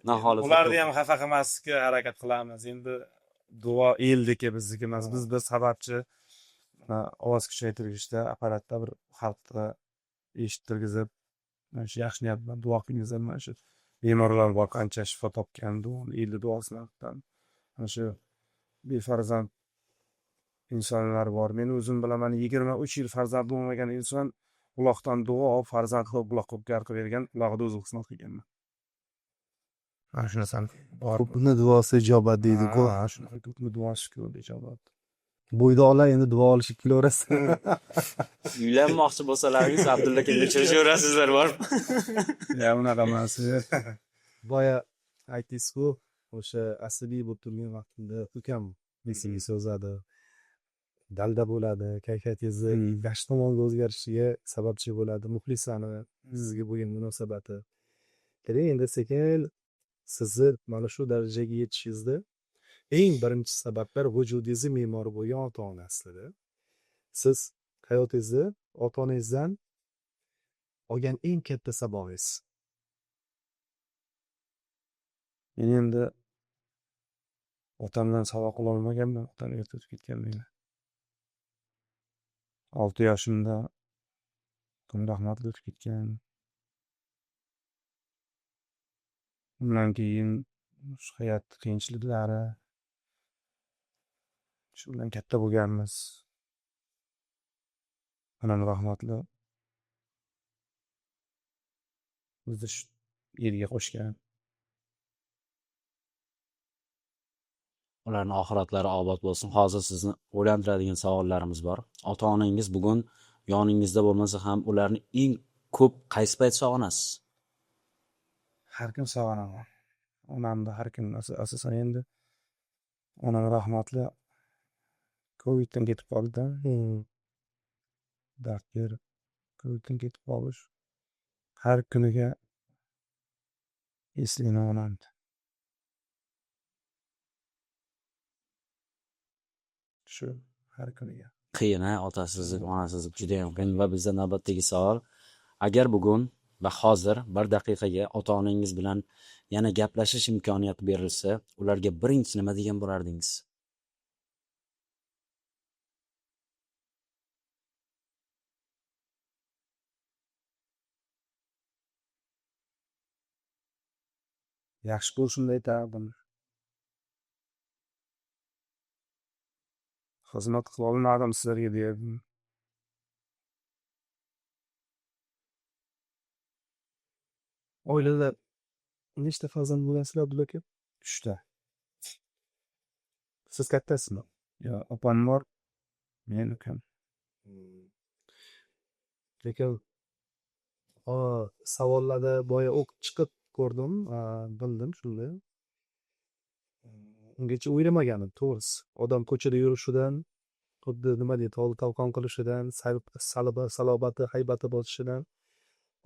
Naholat. Ularni ham xafa qilmaslikka harakat qilamiz. Endi duo elniki, bizniki emas. Biz bir sababchi. Mana ovoz kuchaytirgichda, apparatda bir xalqqa eshittirgizib, mana shu yaxshi niyat bilan duo qilingizlar. Mana shu bemorlar bor, qancha shifo topgan duoni, elni duosidan. Mana shu befarzand insonlar bor. Men o'zim bilaman, 23 yil farzand bo'lmagan inson uloqdan duo olib, farzand qilib, uloqqa ko'pkar qilib bergan, ulog'ida o'zi xizmat qilganman. Mana shu narsani bor. Ko'pni duosi ijobat deydi-ku. Ha, shunaqa ko'pni duosi ko'p ijobat. Bo'ydoqlar endi duo olishib kelaverasiz. Uylanmoqchi bo'lsalaringiz Abdulla aka uchrashaverasizlar borib. Ya, unaqa emas. Boya aytdingiz-ku, o'sha asabiy bo'lib turgan vaqtimda ukam esimga so'zadi. Dalda bo'ladi, kayfiyatingizni yaxshi tomonga o'zgarishiga sababchi bo'ladi, muxlislarni sizga bo'lgan munosabati. Keling, endi sekin sizni mana shu darajaga yetishingizda eng birinchi sabablar vujudingizni me'mori bo'lgan ota-ona aslida. Siz hayotingizda ota-onangizdan olgan eng katta sabog'ingiz. Men endi otamdan saboq ololmaganman, otam erta o'tib ketgan meni. 6 yoshimda otam rahmatli o'tib ketgan. Undan keyin shu hayot qiyinchiliklari, shu bilan katta bo'lganmiz. Onam rahmatli bizni shu yerga qo'shgan. Ularni oxiratlari obod bo'lsin. Hozir sizni o'ylantiradigan savollarimiz bor. Ota-onangiz bugun yoningizda bo'lmasa ham ularni eng ko'p qaysi payt sog'inasiz? Har kun sog'inaman. Onamni har kun, asosan endi onam rahmatli Coviddan ketib qoldi. Dard berib Coviddan ketib qolish. Har kuniga eslayman onamni. Shu har kuniga. Qiyin, ha, otasizlik, onasizlik juda ham qiyin. Va bizda navbatdagi savol: agar bugun va hozir bir daqiqaga ota-onangiz bilan yana gaplashish imkoniyati berilsa, ularga birinchi nima degan bo'lardingiz? Yaxshi ko'rishimni aytardim. Xizmat qila olmadim sizlarga derdim. Oilada nechta farzand bo'lgansizlar, Abdulla aka? 3 ta. Siz kattasizmi? Yo, opam bor, men, ukam. Lekin savollarda boya o'qib chiqib ko'rdim, bildim shunda. Ungacha o'ylamagandim, to'g'risi. Odam ko'chada yurishidan, xuddi nima deydi, tol talqon qilishidan, salobati, haybati bosishidan,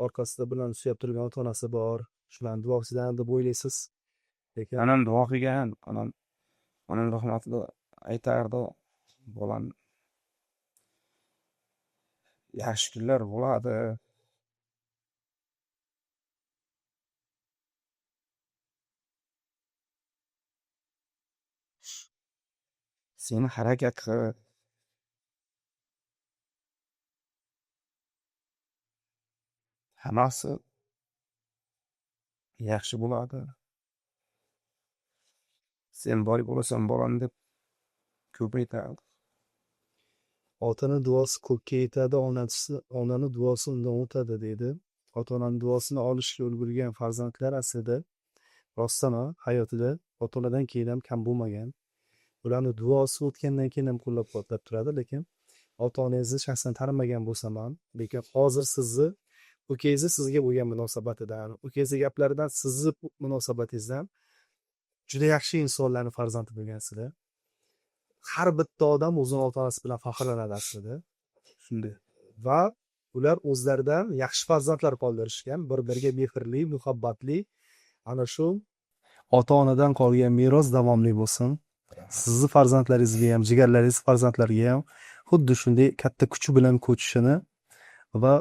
orqasida bilan suyab turgan ota-onasi bor, shularni duosidan deb o'ylaysiz. Lekin onam duo qilgan, onam rahmatli aytardi, bolam yaxshi kunlar bo'ladi. Sen harakat qil. Hammasi yaxshi bo'ladi. Sen boy bo'lasan bolam deb ko'p aytardi. Otani duosi ko'kka yetadi, onani duosi undan o'tadi deydi. Ota-onani duosini olishga ulgurgan farzandlar aslida rostdan ham hayotida ota-onadan keyin ham kam bo'lmagan. Ularni duosi o'tgandan keyin ham qo'llab-quvvatlab turadi, lekin ota-onangizni shaxsan tanimagan bo'lsam ham, lekin hozir sizni ukangizni sizga bo'lgan munosabatidan, ukangizni gaplaridan, sizni munosabatingizdan juda yaxshi insonlarning farzandi bo'lgansizlar. Har bitta odam o'zini ota-onasi bilan faxrlanadi aslida. Shunday. Va ular o'zlaridan yaxshi farzandlar qoldirishgan, bir-biriga mehrli, muhabbatli. Ana shu ota-onadan qolgan meros davomli bo'lsin. Sizni farzandlaringizga ham, jigarlaringiz farzandlariga ham Xuddi shunday katta kuchi bilan ko'chishini va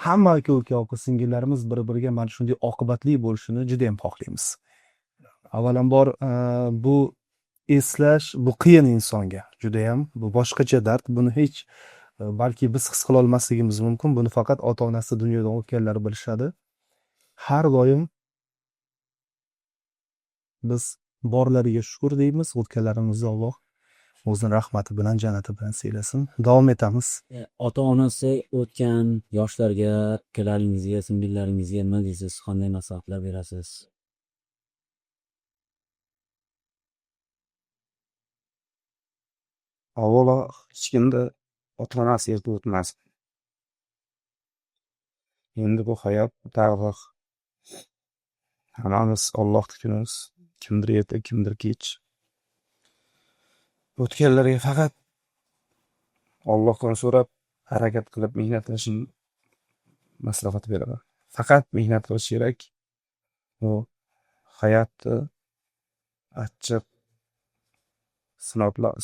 hamma aka uka, opa singillarimiz bir biriga mana shunday oqibatli bo'lishini judayam xohlaymiz. Avvalambor, bu eslash, bu qiyin insonga judayam, bu boshqacha dard. Buni hech balki biz his qilolmasligimiz mumkin. Buni faqat ota onasi dunyodan o'tganlar bilishadi. Har doim biz borlariga shukur deymiz, o'tganlarimizni Alloh o'zini rahmati bilan, jannati bilan siylasin. Davom etamiz. Ota onasi o'tgan yoshlarga, ukalaringizga, singillaringizga nima deysiz, qanday maslahatlar berasiz? Avvalo, hech kimda ota onasi erta o'tmas. Endi bu hayot tarix. Hammamiz Allohni kunimiz. Kimdir erta, kimdir kech. O'tganlarga faqat Allohdan so'rab, harakat qilib mehnat qilishni maslahat beraman. Faqat mehnat qilish kerak. Bu hayotni achchiq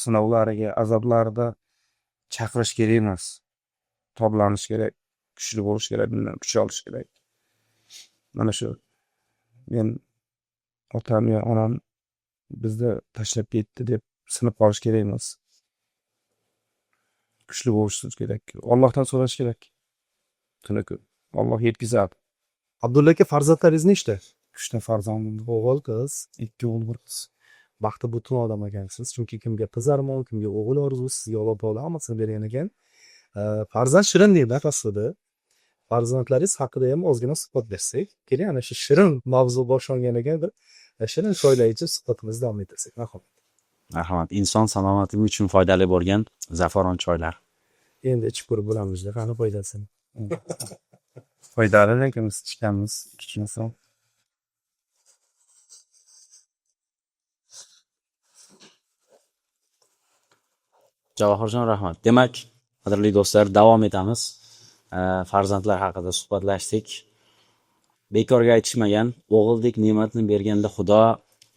sinovlariga, azoblarida chaqirish kerak emas. Toblanish kerak, kuchli bo'lish kerak, bundan kuch olish kerak. Mana shu men otam yo onam bizni tashlab ketdi deb sinib qolish kerak emas. Kuchli bo'lishimiz kerak. Allohdan so'rash kerak. Tuni kun. Alloh yetkazadi. Abdulla aka, farzandlaringiz nechta? 3ta farzandim. O'g'il, qiz? 2 o'g'il, 1 qiz. Baxti butun odam ekansiz. Chunki kimga qiz armon, kimga o'g'il orzu, sizga Alloh taolo hammasini bergan ekan. Farzand shirin deydi aslida. Farzandlaringiz haqida ham ozgina suhbat bersak. Keling, ana shu shirin mavzu boshlangan ekan, bir shirin choylar ichib suhbatimizni davom ettirsak. Marhamat. Marhamat. Inson salomatligi uchun foydali bo'lgan zafaron choylar. Endi ichib ko'rib bo'lamiz, qani foydasini. Foydali, lekin biz ichganmiz kichkinasi. Javohirjon, rahmat. Demak, qadrli do'stlar, davom etamiz. Farzandlar haqida suhbatlashdik. Bekorga aytishmagan, o'g'ildek ne'matni berganda Xudo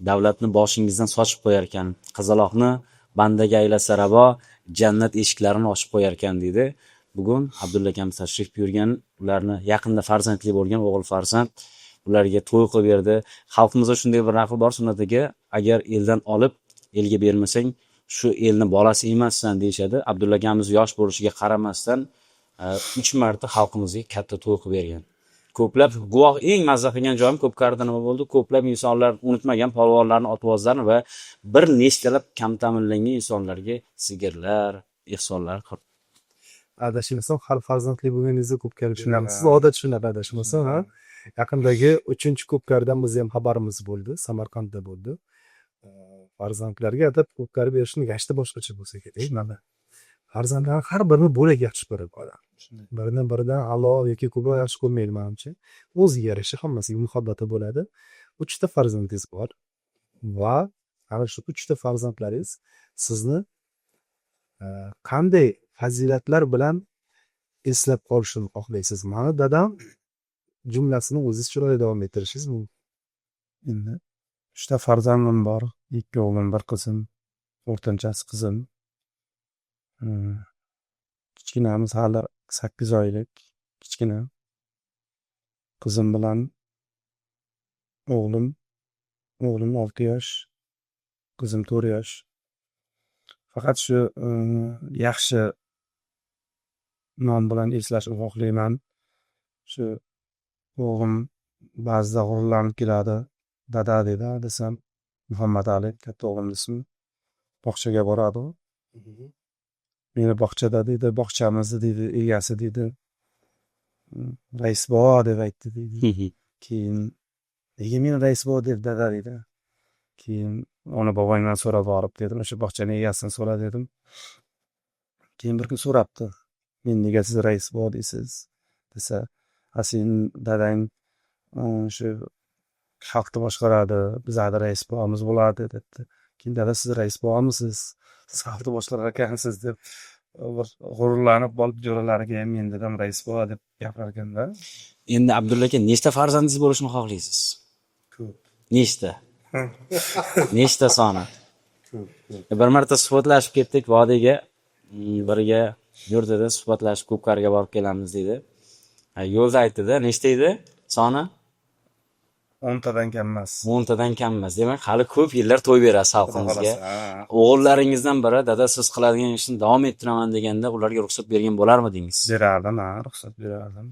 davlatni boshingizdan sochib qo'yar ekan. Qizaloqni bandaga aylasa ravo, jannat eshiklarini ochib qo'yar ekan deydi. Bugun Abdulla akamiz tashrif buyurgan, ularni yaqinda farzandli bo'lgan o'g'il farzand ularga to'y qilib berdi. Xalqimizda shunday bir naql bor, sunnatdagi, agar eldan olib elga bermasang, shu elni bolasi emassan deyishadi. Abdulla akamiz yosh bo'lishiga qaramasdan 3 marta xalqimizga katta to'y qilib bergan. Ko'plab guvoh, eng mazza qilgan joyim Ko'pkarida nima bo'ldi? Ko'plab insonlar unutmagan polvonlarni otvozlarini va bir nechtalab kam ta'minlangan insonlarga sigirlar, ehsonlar qildi. Adashmasam, hali farzandli bo'lganingizda Ko'pkari Shunaqa. Siz odat shunaqa adashmasam, ha? Yaqindagi 3 Ko'pkaridan biz ham xabarimiz bo'ldi, Samarqandda bo'ldi. Farzandlarga atab Ko'pkari berishni gashti boshqacha bo'lsa kerak. Mana farzandlarni har birini bo'lak yaxshi ko'radi odam. Birini biridan a'lo yoki ko'proq yaxshi ko'rmaydi manimcha. O'ziga yarasha hammasiga muhabbati bo'ladi. 3 ta farzandingiz bor va ana shu 3 ta farzandlaringiz sizni qanday fazilatlar bilan eslab qolishini xohlaysiz? Mani dadam jumlasini o'zingiz chiroyli davom ettirishingiz mumkin. Endi 3 ta farzandim bor, 2 o'g'lim, 1 qizim, o'rtanchasi qizim. Kichkinamiz hali 8 oylik, kichkina. Qizim bilan o'g'lim, o'g'lim 6 yosh, qizim 4 yosh. Faqat shu yaxshi nom bilan eslashni xohlayman. Shu o'g'lim ba'zida g'ururlanib keladi. Dada dedi, desam, Muhammad Ali katta o'g'lim ismi. Bog'chaga boradi u. Meni bog'chada deydi, bog'chamizni deydi, egasi deydi. Rais bobo deb aytdi deydi. Keyin nega meni rais bobo deb dada deydi. Keyin ona bobongdan so'rab borib dedim, o'sha bog'chani egasini so'ra dedim. Keyin bir kun so'rabdi. Men nega siz rais bobo deysiz desa, ha sen dadang shu xalqni boshqaradi, bizlarni rais bobomiz bo'ladi debdi. Keyin dada siz rais bobomisiz, siz xalqni boshqarar ekansiz deb bir g'ururlanib borib jo'ralariga ham men dadam rais bobo deb gapirar ekanda. Endi Abdulla aka, nechta farzandingiz bo'lishini xohlaysiz? Ko'p. Nechta? Nechta soni? Ko'p, ko'p. Bir marta suhbatlashib ketdik vodiyga. Birga yurdida suhbatlashib ko'pkariga borib kelamiz deydi. Ha, yo'lda aytdida, nechta edi soni? 10 tadan kam emas. 10 tadan kam emas. Demak, hali ko'p yillar to'y berasiz Xudo xalqimizga. xohlasa, ha. O'g'illaringizdan biri dada, siz qiladigan ishni davom ettiraman deganda, ularga ruxsat bergan bo'larmidingiz? Berardim, ha, ruxsat berardim.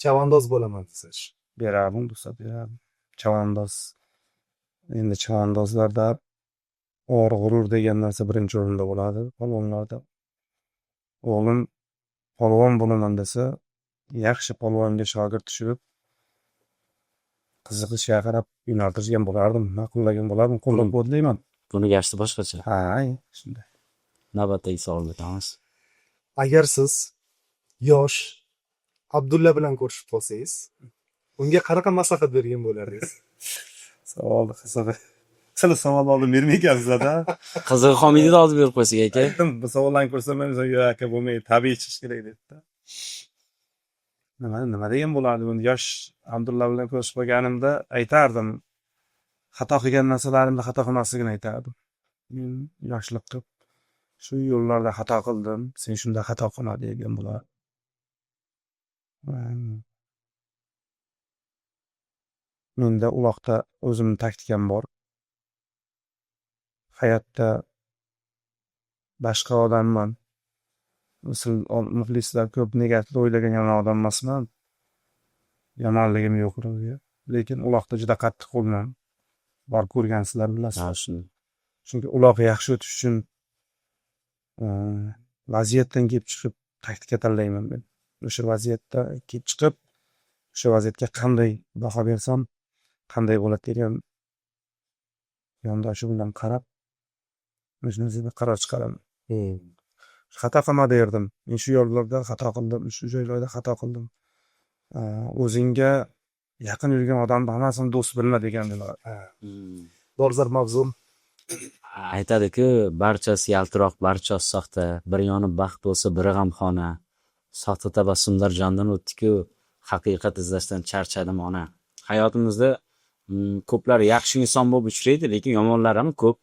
Chavandoz bo'laman desangiz. Berardim, ruxsat berardim. Chavandoz, endi chavandozlarda or g'urur degan narsa birinchi o'rinda bo'ladi polvonlarda. O'g'lim polvon bo'laman desa, yaxshi polvonga shogird tushirib, qiziqishiga qarab yo'naltirgan bo'lardim, ma'qullagan bo'lardim, qo'llab quvvatlayman. Buni gashti boshqacha. Ha, shunday. Navbatdagi savolga o'tamiz. Agar siz yosh Abdulla bilan ko'rishib qolsangiz, unga qanaqa maslahat bergan bo'lardingiz? Savolni qizig'i, sizlar savolni oldin bermay ekansizlarda. Qizig'i qolmaydi, hozir berib qo'ysak, aka. Aytdim, bu savollarni ko'rsam, men yo'q, aka, bo'lmaydi, tabiiy chiqish kerak dedida. Nima degan bo'lardi buni? Yosh Abdulla bilan ko'rishib qolganimda aytardim, xato qilgan narsalarimni, xato qilmasligini aytardim. Men yoshlik qilib shu yo'llarda xato qildim, sen shunda xato qilma degan bo'lardim. Menda uloqda o'zimni taktikam bor. Hayotda boshqa odamman. Misol, muxlislar ko'p negativ o'ylagan yomon odam emasman. Yomonligim yo'q ularga, lekin uloqda juda qattiq qo'lman. Borib ko'rgansizlar, bilasizlar. Ha, shuni. Chunki uloq yaxshi o'tish uchun vaziyatdan kelib chiqib taktika tanlayman men. O'sha vaziyatda kelib chiqib, o'sha vaziyatga qanday baho bersam, qanday bo'ladi degan yondashuv bilan qarab, mana shu narsaga qaror chiqaraman. Xato qilma derdim. Men shu yo'llarda xato qildim, shu joylarda xato qildim. O'zingga yaqin yurgan odamni hammasini do'st bilma degan. Dolzarb mavzu. Aytadi-ku, barchasi yaltiroq, barchasi soxta. Bir yoni baxt bo'lsa, biri g'amxona. Soxta tabassumlar jondan o'tdi-ku, haqiqat izlashdan charchadim, ona. Hayotimizda ko'plar yaxshi inson bo'lib uchraydi, lekin yomonlar ham ko'p.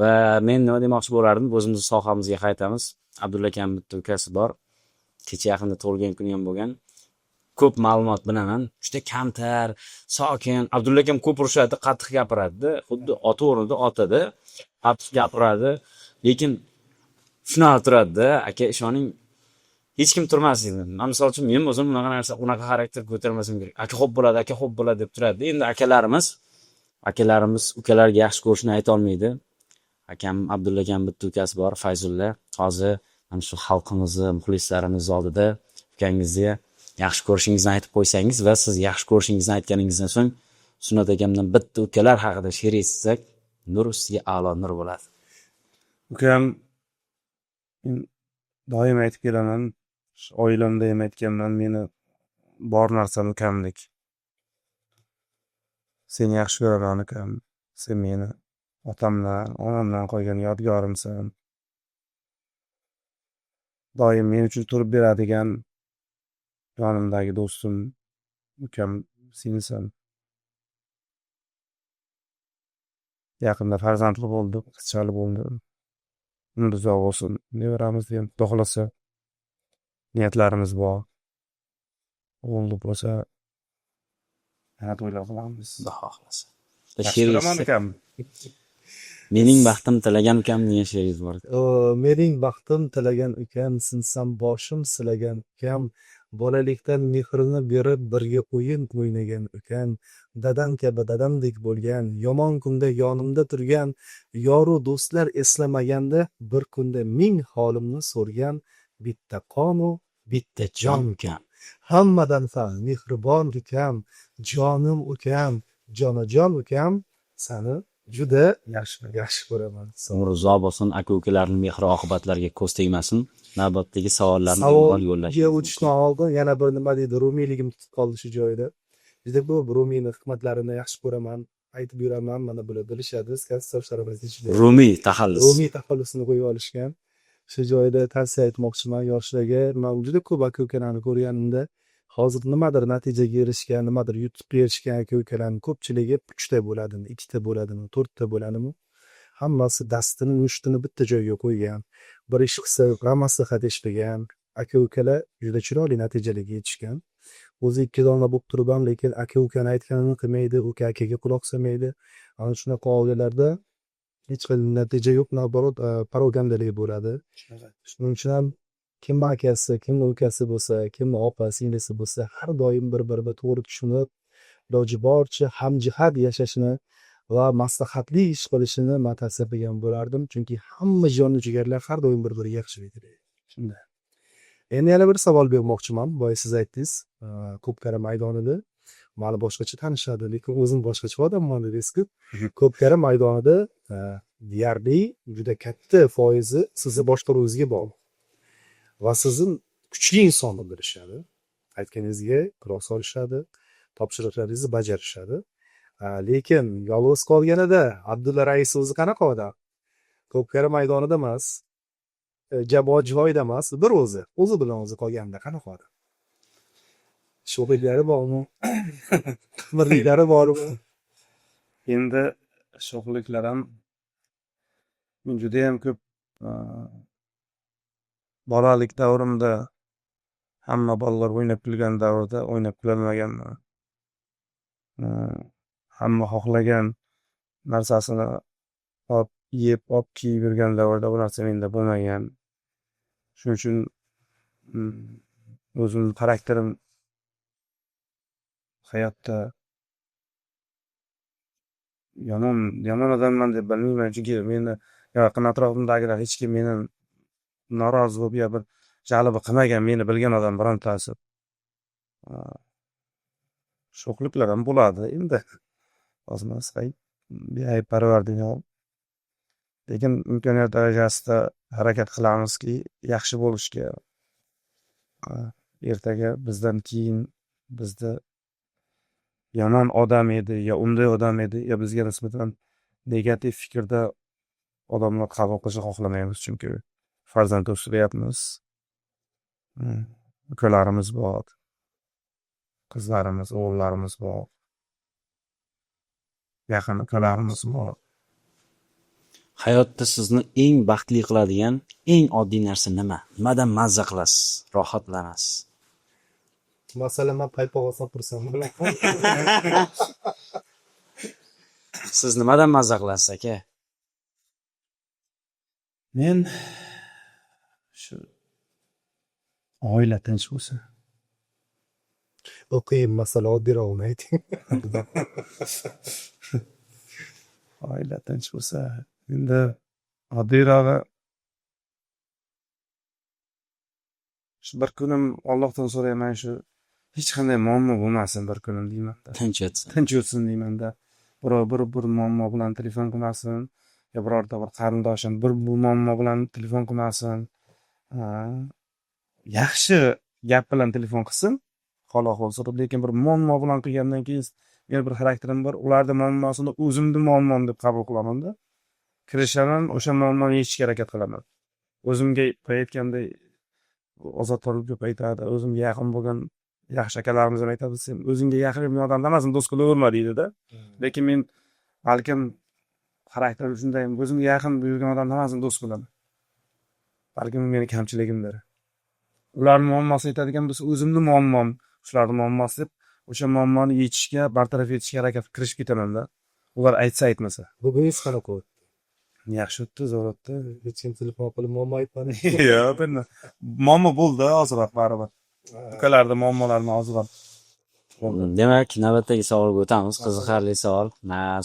Va men nima demoqchi bo'lardim, o'zimizni sohamizga qaytamiz. Abdulla akam bitta ukasi bor. Kecha yaqinda tug'ilgan kuni ham bo'lgan. Ko'p ma'lumot bilaman. Juda kamtar, sokin. Abdulla akam ko'p urishadi, qattiq gapiradi. Xuddi ota o'rnida otada. Qattiq gapiradi. Lekin shunaqa turadi-da, aka, ishoning, hech kim turmas edi. Man misol uchun, men o'zim unaqa narsa, unaqa xarakter ko'tarmasam kerak. Aka, xo'p bo'ladi, aka, xo'p bo'ladi deb turadi. Endi akalarimiz ukalarga yaxshi ko'rishini ayta olmaydi. Akam Abdulla akam bitta ukasi bor, Fayzulla. Hozir mana shu xalqimizni, muxlislarimiz oldida ukangizni yaxshi ko'rishingizni aytib qo'ysangiz va siz yaxshi ko'rishingizni aytganingizdan so'ng Sunnat akamdan bitta ukalar haqida she'r eshitsak, nur ustiga a'lo nur bo'ladi. Ukam, men doim aytib kelaman, oilamda ham aytganman, meni bor narsam ukamdek. Seni yaxshi ko'raman, ukam. Sen meni otamdan, onamdan qolgan yodgorimsan. Doim men uchun turib beradigan yonimdagi do'stim, ukam sensan. Yaqinda farzandli bo'ldik, qizchali bo'ldi. Umri uzoq bo'lsin, nevaramizni ham Xudo xohlasa niyatlarimiz bor. O'g'illi bo'lsa, yana to'ylar qilamiz. Xudo xohlasa. Yaxshi She'r ko'raman eshitsak, ukam. "Mening baxtim tilagan ukam" degan she'ringiz bor. O, mening baxtim tilagan ukam, sinsam boshim silagan ukam, bolalikdan mehrini berib, birga o'yin o'ynagan ukam, dadam kabi dadamdek bo'lgan, yomon kunda yonimda turgan, yoru do'stlar eslamaganda bir kunda ming holimni so'rgan bitta qonu bitta jon ukam. Hammadan ham mehribon ukam, jonim ukam, jonajon ukam, sani juda Yaxshi. yaxshi ko'raman. Umri uzoq bo'lsin, aka ukalarning mehr oqibatlariga ko'z tegmasin. Navbatdagi savollarni bemalol yo'llash. Savolga o'tishdan oldin yana bir, nima deydi, rumiyligim tutib qoldi shu joyida. Juda ko'p Rumiyni hikmatlarini yaxshi ko'raman, aytib yuraman, mana bular bilishadi, kasbdoshlarimiz ichida. Rumiy taxallus. Rumiy taxallusini qo'yib olishgan. Shu joyda tavsiya aytmoqchiman yoshlarga. Man juda ko'p aka ukalarni ko'rganimda, hozir nimadir natijaga erishgan, nimadir yutuqqa erishgan aka ukalarni ko'pchiligi uchta bo'ladimi, ikkita bo'ladimi, to'rtta bo'ladimi, Hammasi dastini, mushtini bitta joyga qo'ygan, bir ish qilsa, maslahat eshitgan aka ukalar juda chiroyli natijalarga yetishgan. O'zi ikki dona bo'lib turib ham, lekin aka ukani aytganini qilmaydi, uka akaga quloq solmaydi. Ana shunaqa oilalarda hech qanday natija yo'q, наоборот, parokandalik bo'ladi. Shuning uchun ham kimni akasi, kimni ukasi bo'lsa, kimni opa singlisi bo'lsa, har doim bir birini to'g'ri tushunib, iloji boricha hamjihat yashashini va maslahatli ish qilishini man tavsiya qilgan bo'lardim, chunki hamma jonu jigarlar har doim bir biriga yaxshilik tilaydi. Shunday. Endi yana bir savol bermoqchiman. Boya siz aytdingiz, ko'pkari maydonida mani boshqacha tanishadi, lekin o'zim boshqacha odamman, dedingizku. Ko'pkari maydonida deyarli juda katta foizi sizni boshqaruvingizga bog'liq va sizni kuchli inson deb bilishadi, aytganingizga quloq solishadi, topshiriqlaringizni bajarishadi. Lekin yolg'iz qolganida Abdulla rais o'zi qanaqa odam? Ko'pkari maydonida emas, jamoat joyida emas, bir o'zi, o'zi bilan o'zi qolganida qanaqa odam? Sho'xliklari bormi, qitmirliklari bormi? Endi sho'xliklar ham, men judayam ko'p bolalik davrimda hamma bolalar o'ynab kulgan davrda o'ynab kulolmaganman. Hamma xohlagan narsasini olib yeb, olib kiyib yurgan davrda bu narsa menda bo'lmagan. Shuning uchun o'zimni xarakterim hayotda yomon odamman deb bilmayman, chunki meni yaqin atrofimdagilar hech kim meni norozi bo'lib yo bir жалоба qilmagan, meni bilgan odam birontasi. Sho'xliklar ham bo'ladi endi, ozmas, beayb parvardigor, lekin imkoniyat darajasida harakat qilamizki, yaxshi bo'lishga. Ertaga bizdan keyin bizni yomon odam edi yo unday odam edi yo bizga nisbatan negativ fikrda odamlar qabul qilishini xohlamaymiz, chunki farzand o'stiryapmiz, ukalarimiz bor, qizlarimiz, o'g'illarimiz bor, yaqin ukalarimiz bor. Hayotda sizni eng baxtli qiladigan eng oddiy narsa nima? Nimadan mazza qilasiz, rohatlanasiz? Masalan, man paypoq olsam, xursand bo'laman. Siz nimadan mazza qilasiz, aka? Men shu oila tinch bo'lsa. Bu qiyin masala, oddiyrog'ini ayting. Oila tinch bo'lsa. Endi oddiyrog'i, shu bir kunim Ollohdan so'rayman, shu hech qanday muammo bo'lmasin bir kunim deymanda. Tinch o'tsin. Tinch o'tsin deymanda. Birov bir muammo bilan telefon qilmasin yo birorta bir qarindoshim bir bu muammo bilan telefon qilmasin. Yaxshi gap bilan telefon qilsin, hol ahvol so'rab, lekin bir muammo bilan qilgandan keyin meni bir xarakterim bor, ularni muammosini o'zimni muammom deb qabul qilamanda, kirishaman, o'sha muammoni yechishga harakat qilaman. O'zimga aytganday, Ozod ko'p aytadi, o'zimga yaqin bo'lgan yaxshi akalarimiz ham aytadi, sen o'zingga yaqin bo'lgan odamni hammasini do'st qilaverma, deydida. Lekin men balkim xarakterim shunday, o'zimga yaqin yurgan odamni hammasini do'st qilaman. Balkim bu meni kamchiligimdir. Ularni muammosi aytadigan bo'lsa, o'zimni muammom shularni muammosi deb o'sha muammoni yechishga, bartaraf etishga harakat kirishib ketamanda, ular aytsa aytmasa. Buguningiz qanaqa o'tdi? Yaxshi o'tdi, zo'r o'tdi. Hech kim telefon qilib muammo aytmadi? Yo'q, endi muammo bo'ldi ozroq baribir. Ukalarni muammolarini ozroq. Demak, navbatdagi savolga o'tamiz. Qiziqarli savol.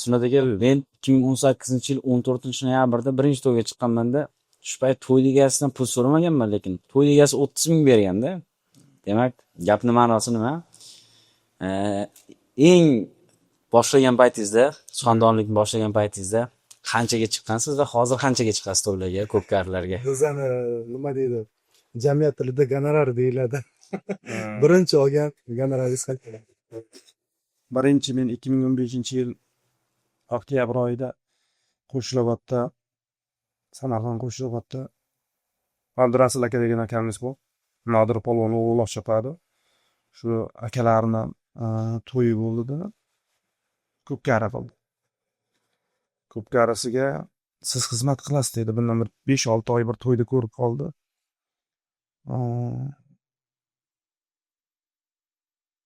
Sunnat aka, men 2018 yil 14 noyabrda birinchi to'yga chiqqanmanda, shu payt to'y egasidan pul so'ramaganman, lekin to'y egasi 30 000 berganda. Demak, gapni ma'nosi nima? Eng boshlagan paytingizda, suxandonlikni boshlagan paytingizda qanchaga chiqqansiz va hozir qanchaga chiqasiz to'ylarga, ko'pkarilarga? Bizani nima deydi, jamiyat tilida gonorar deyiladi. Birinchi olgan gonoraringiz qancha? Birinchi men 2015 yil oktyabr oyida Qo'shrabotda, Samarqand Qo'shrabotda Abdurasul aka degan akamiz bor, Nodir polvon o'g'li uloq chopadi, shu akalarni to'yi bo'ldida, ko'pkari qildi. Ko'pkarisiga Siz xizmat qilasiz dedi. Bundan bir 5-6 oy bir to'yda ko'rib qoldi.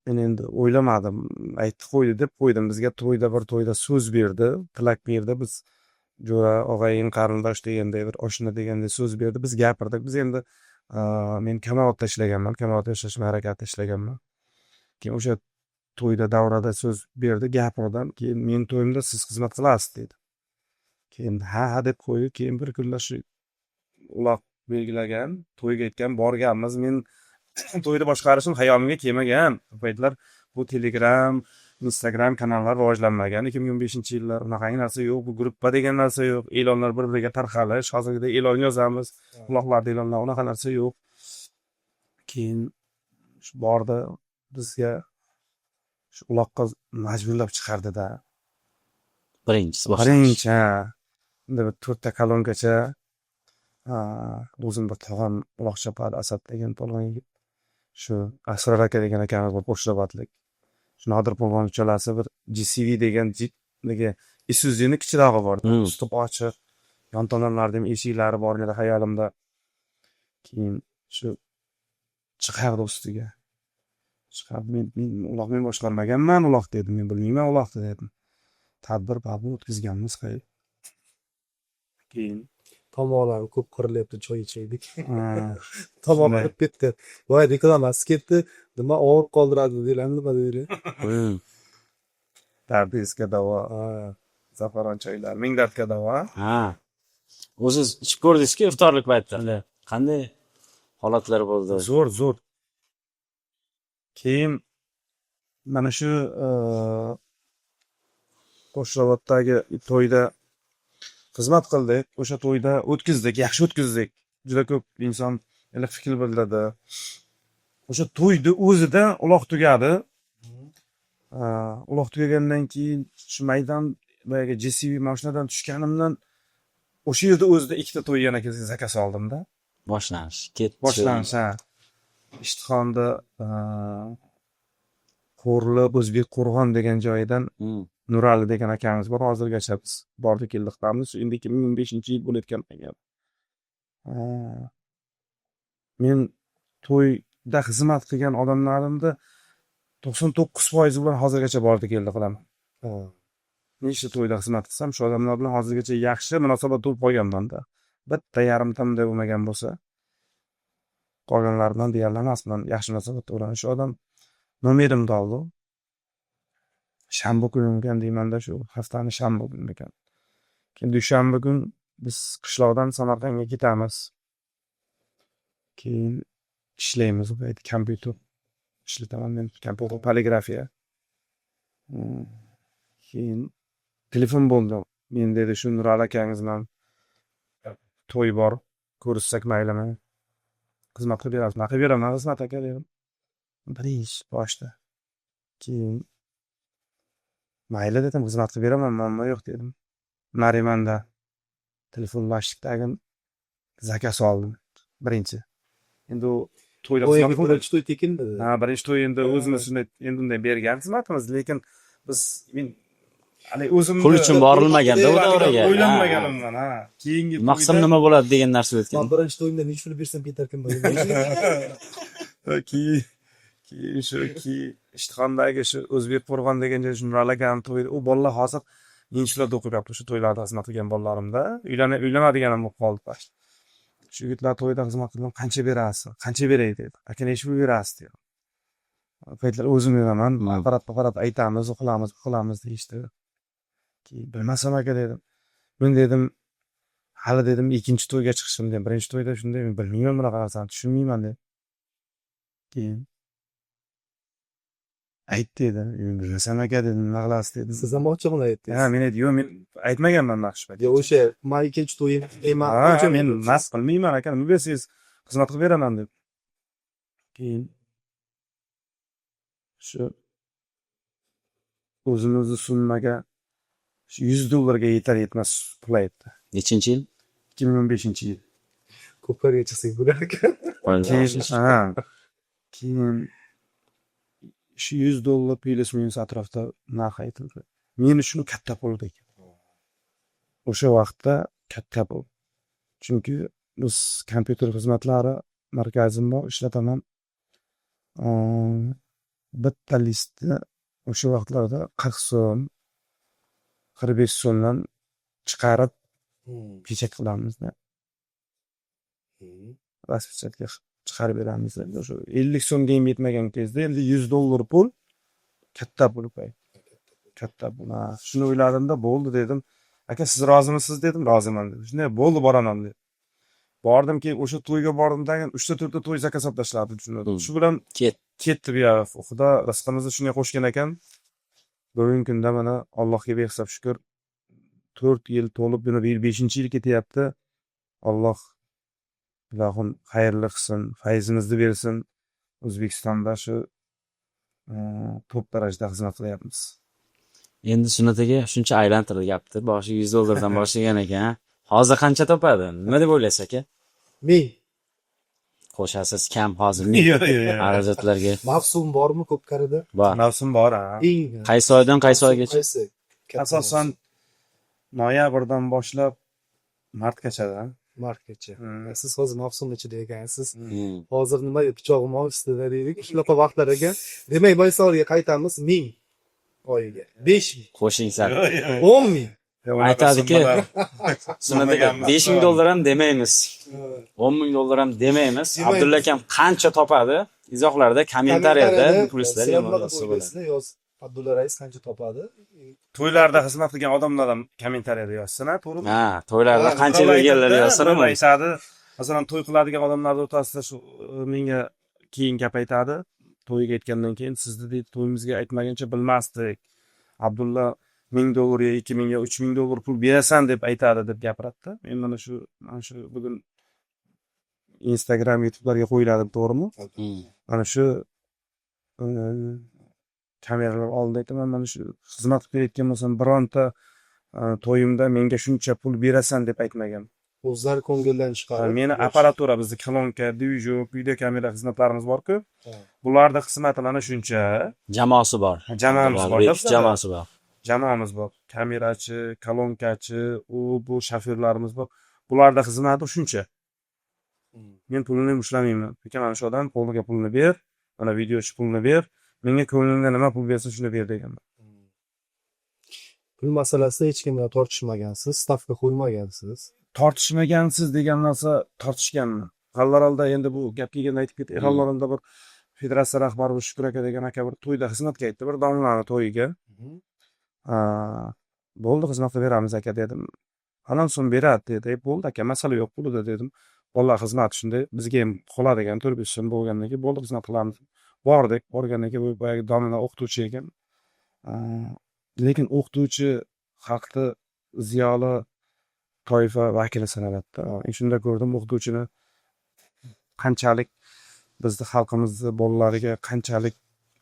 Men endi o'ylamadim, aytdi qo'ydi deb qo'ydim. Bizga to'yda, bir to'yda so'z berdi, tilak berdi. Biz jo'ra, og'ayin, qarindosh deganday, bir oshna deganday so'z berdi. Biz gapirdik. Biz endi men Kamolotda ishlaganman, Kamolotda yashash harakatida ishlaganman. Keyin o'sha to'yda, davrada so'z berdi, gapirdim. Keyin meni to'yimda siz xizmat qilasiz dedi. Keyin ha ha deb qo'ydi. Keyin bir kunlar shu uloq belgilagan to'yga aytgan, borganmiz. Men to'yni boshqarishim xayolimga kelmagan. U paytlar bu Telegram, Instagram kanallar rivojlanmagan. 2015-yillar unaqangi narsa yo'q, bu gruppa degan narsa yo'q, e'lonlar bir biriga tarqalish, hozirgidek e'lon yozamiz, uloqlarda e'lonlar, unaqa narsa yo'q. Keyin shu bordi, bizga shu uloqqa majburlab chiqardida. Birinchisi boshlanish. Birinchi, ha. Endi bir to'rtta kolonkacha, o'zim bir tog'am uloq chopadi, Asad degan polvon yigit, shu Asror aka degan akamiz bor, qo'shrabotlik, shu Nodir polvon, uchalasi bir GCV degan nigi Isuzu'ni kichikrog'i bor, usti ochiq, yon tomonlarida ham eshiklari bor edi xayolimda. Keyin shu chiqardi, ustiga chiqardi. Men uloq men boshqarmaganman uloq dedim, men bilmayman uloqni dedim. Tadbir baribir o'tkazganmiz. Keyin Tomoqlarim ko'p qirilyapti, choy ichaylik. Ha, Tomoq shunday. qirib ketdi. Voy, reklamasi ketdi. Nima og'ir qoldiradi deylar, nima deylar? Dardingizga davo. Ha. Zafaron choylar ming dardga davo. Ha, o'ziz ichib ko'rdingizku iftorlik paytida, qanday holatlar bo'ldi? Zo'r, zo'r. Keyin mana shu Qo'shrabotdagi to'yda xizmat qildik. O'sha to'yda o'tkazdik, yaxshi o'tkazdik. Juda ko'p inson iliq fikr bildirdi. O'sha to'yni o'zida uloq tugadi. Uloq tugagandan keyin shu maydon, boyagi JCB mashinadan tushganimdan o'sha yerda o'zida ikkita to'y yana заказ oldimda. Boshlanish ketdi. Boshlanish, ha. Ishtixonda Qo'rliq, O'zbek qo'rg'on degan joyidan Nurali degan akamiz bor, hozirgacha biz bordi keldiqdamiz. Endi 2015-yil bo'layotgan gap. Men to'yda xizmat qilgan odamlarimni 99% bilan hozirgacha bordi keldi qilaman. Nechta to'yda xizmat qilsam, shu odamlar bilan hozirgacha yaxshi munosabat bo'lib qolganmanda. Bitta yarimta bunday bo'lmagan bo'lsa, qolganlari bilan deyarli hammasi bilan yaxshi munosabatda bo'laman. Shu odam nomerimni oldi. Shanba kuni ekan deymanda, shu haftani shanba kuni ekan. Keyin dushanba kun biz qishloqdan Samarqandga ketamiz. Keyin ishlaymiz, u payt kompyuter ishlataman men, kompyuter, poligrafiya. Keyin telefon bo'ldi. Men dedi, shu Nurali akangiz bilan to'y bor, ko'rishsak maylimi? Xizmat qilib berasiz. Qilib beraman xizmat, aka, dedim. Birinchi boshida. Keyin mayli dedim, xizmat qilib beraman, muammo yo'q dedim. Narimanda telefonlashdik tag'in, заказ oldim birinchi. Endi u to'yda Boyagi xizmat. Birinchi to'y tekinmidi? Ha, birinchi to'y endi o'zimiz shunday endi unday bergan xizmatimiz, lekin biz, men haligi o'zimni Pul uchun borilmaganda u davraga. O'ylanmaganimdan, ha. Keyingi Maqsad to'yda nima bo'ladi degan narsa o'tgan. Man birinchi to'yimda necha pul bersam ketarkanman. Keyin shu keyin Ishtixondagi shu O'zbek qo'rg'on degan joy, shu Nurali akani to'yi. U bolalar hozir institutlarda o'qiyapti, o'sha to'ylarda xizmat qilgan bolalarimda uylanadigan ham bo'lib qoldi. Shu yigitlar to'yda xizmat qildim, qancha berasiz, qancha beray dedi. Aka, necha pul berasiz dedi. U paytlar o'zim beraman, apparat apparat aytamiz, u qilamiz, bu qilamiz deyishdi. Keyin bilmasam, aka, dedim. Men dedim, hali dedim, ikkinchi to'yga chiqishim dedim. Birinchi to'yda shunday, men bilmayman bunaqa narsani, tushunmayman dedim. Keyin ayt dedi. Men bilmasam, aka, dedim, nima qilasiz dedim. Siz ham ochig'ini aytdingiz. Ha, men aytdim, yo'q, men aytmaganman naqsh payt. Yo, o'sha man ikkinchi to'yim deyman. Ha, men mast qilmayman, aka, nima bersangiz xizmat qilib beraman deb. Keyin shu o'zini o'zi summaga, shu 100 dollarga yetar yetmas pul aytdi. Nechinchi yil? 2015-yil. Ko'plarga chiqsak bo'lar ekan. Keyin, ha, keyin shu 100 dollar плюс минус atrofida narx aytildi. Men uchun katta pul ekan o'sha vaqtda. Katta pul. Chunki biz kompyuter xizmatlari markazim bor, ishlataman. Bitta listni o'sha vaqtlarda 40 so'm, 45 so'mdan chiqarib pechat qilamizda, распечатка chiqarib beramiz. O'sha 50 so'mga ham yetmagan kezda endi 100 dollar pul katta pul u payt, katta pul. Ha, shuni o'yladimda, bo'ldi dedim. Aka, siz rozimisiz dedim. Roziman dedi. Shunday bo'ldi, boraman dedi. Bordim, keyin o'sha to'yga bordim tagin uchta, to'rtta to'y заказ olib tashladi. Shu bilan Ket. Ketdi buyog'i. Xudo rizqimizni shunga qo'shgan ekan. Bugungi kunda mana Allohga behisob shukur, 4 yil to'lib, buni bu yil beshinchi yil ketyapti. Alloh ilohim xayrli qilsin, fayzimizni bersin. O'zbekistonda shu top darajada xizmat qilyapmiz. Endi Sunnat aka shuncha aylantirdi gapni. Boshi 100 dollardan boshlagan ekan. Hozir qancha topadi? Nima deb o'ylaysiz, aka? Ming. Qo'shasiz kam hozir ming Yo'q, yo'q, yo'q. xarajatlarga. Mavsum bormi ko'pkarida? Bor. Mavsum bor, ha. Eng Qaysi oydan qaysi oygacha? Qaysi? Katta Asosan mavsum? Noyabrdan boshlab martgacha. Martgacha. Siz hozir mavsum ichida ekansiz. Hozir nima, pichog'im ustida deydik, shunaqa vaqtlar ekan. Demak, boy savolga qaytamiz. 1000 oyiga, 5000, Qo'shing sal. 10 000. Aytadiki, Sunnat aka, 5000 dollar ham demaymiz. 10 000 dollar ham demaymiz. Demaymiz. Abdulla akam qancha topadi? Izohlarda, kommentariyada muxlislar Sizlar yomon nima yozsa bo'ladi. o'ylaysizlar? Yoz, Abdulla rais qancha topadi? To'ylarda xizmat qilgan odamlar ham kommentariyada yozsin, ha, to'g'rimi? Ha, to'ylarda Ha, qancha Birov berganlar aytadi, yozsin. birov aytadi. Masalan, to'y qiladigan odamlarni o'rtasida shu menga keyin gap aytadi. To'yga aytgandan keyin, sizni deydi, to'yimizga aytmaguncha bilmasdik. Abdulla 1000 dollar yo 2000 yo 3000 dollar pul berasan deb aytadi, deb gapiradida. Men mana shu bugun Instagram, YouTubelarga qo'yiladi, to'g'rimi? Mana shu kameralar oldida aytaman, mana shu xizmat qilib berayotgan bo'lsam, bironta to'yimda menga shuncha pul berasan deb aytmagan. O'zlari ko'ngildan chiqarib. Meni apparatura, bizni kolonka, движок, video kamera xizmatlarimiz borku, bularni xizmati mana shuncha. Jamoasi bor. Jamoamiz bor. Besh jamoasi bor. Jamoamiz bor, kamerachi, kolonkachi, u bu shofyorlarimiz bor. Bularni xizmati shuncha. Men pulini ham ushlamayman. Aka, mana shu odam qo'liga pulni ber, mana videochi pulni ber, menga ko'nglingda nima pul bersa, shuni ber deganman. Pul masalasida hech kim bilan tortishmagansiz, stavka qo'ymagansiz. Tortishmagansiz degan narsa, tortishganman G'allaorolda. Endi bu gap kelganda aytib ketay. G'allaorolda bir federatsiya rahbari, bir Shukur aka degan aka bir to'yda xizmatga aytdi, bir domlani to'yiga. Ha, bo'ldi, xizmat qilib beramiz aka dedim. Falon so'm beradi dedi. "E, bo'ldi aka, masala yo'q pulida" dedim. Bolalar xizmati shunday bizga ham qoladigan 4-5 so'm bo'lgandan keyin, bo'ldi, xizmat qilamiz. Bordik. Borgandan keyin bu boyagi domla o'qituvchi ekan. Lekin o'qituvchi xalqni ziyoli toifa vakili sanaladida. Men shunda ko'rdim o'qituvchini qanchalik bizni xalqimizni bolalariga qanchalik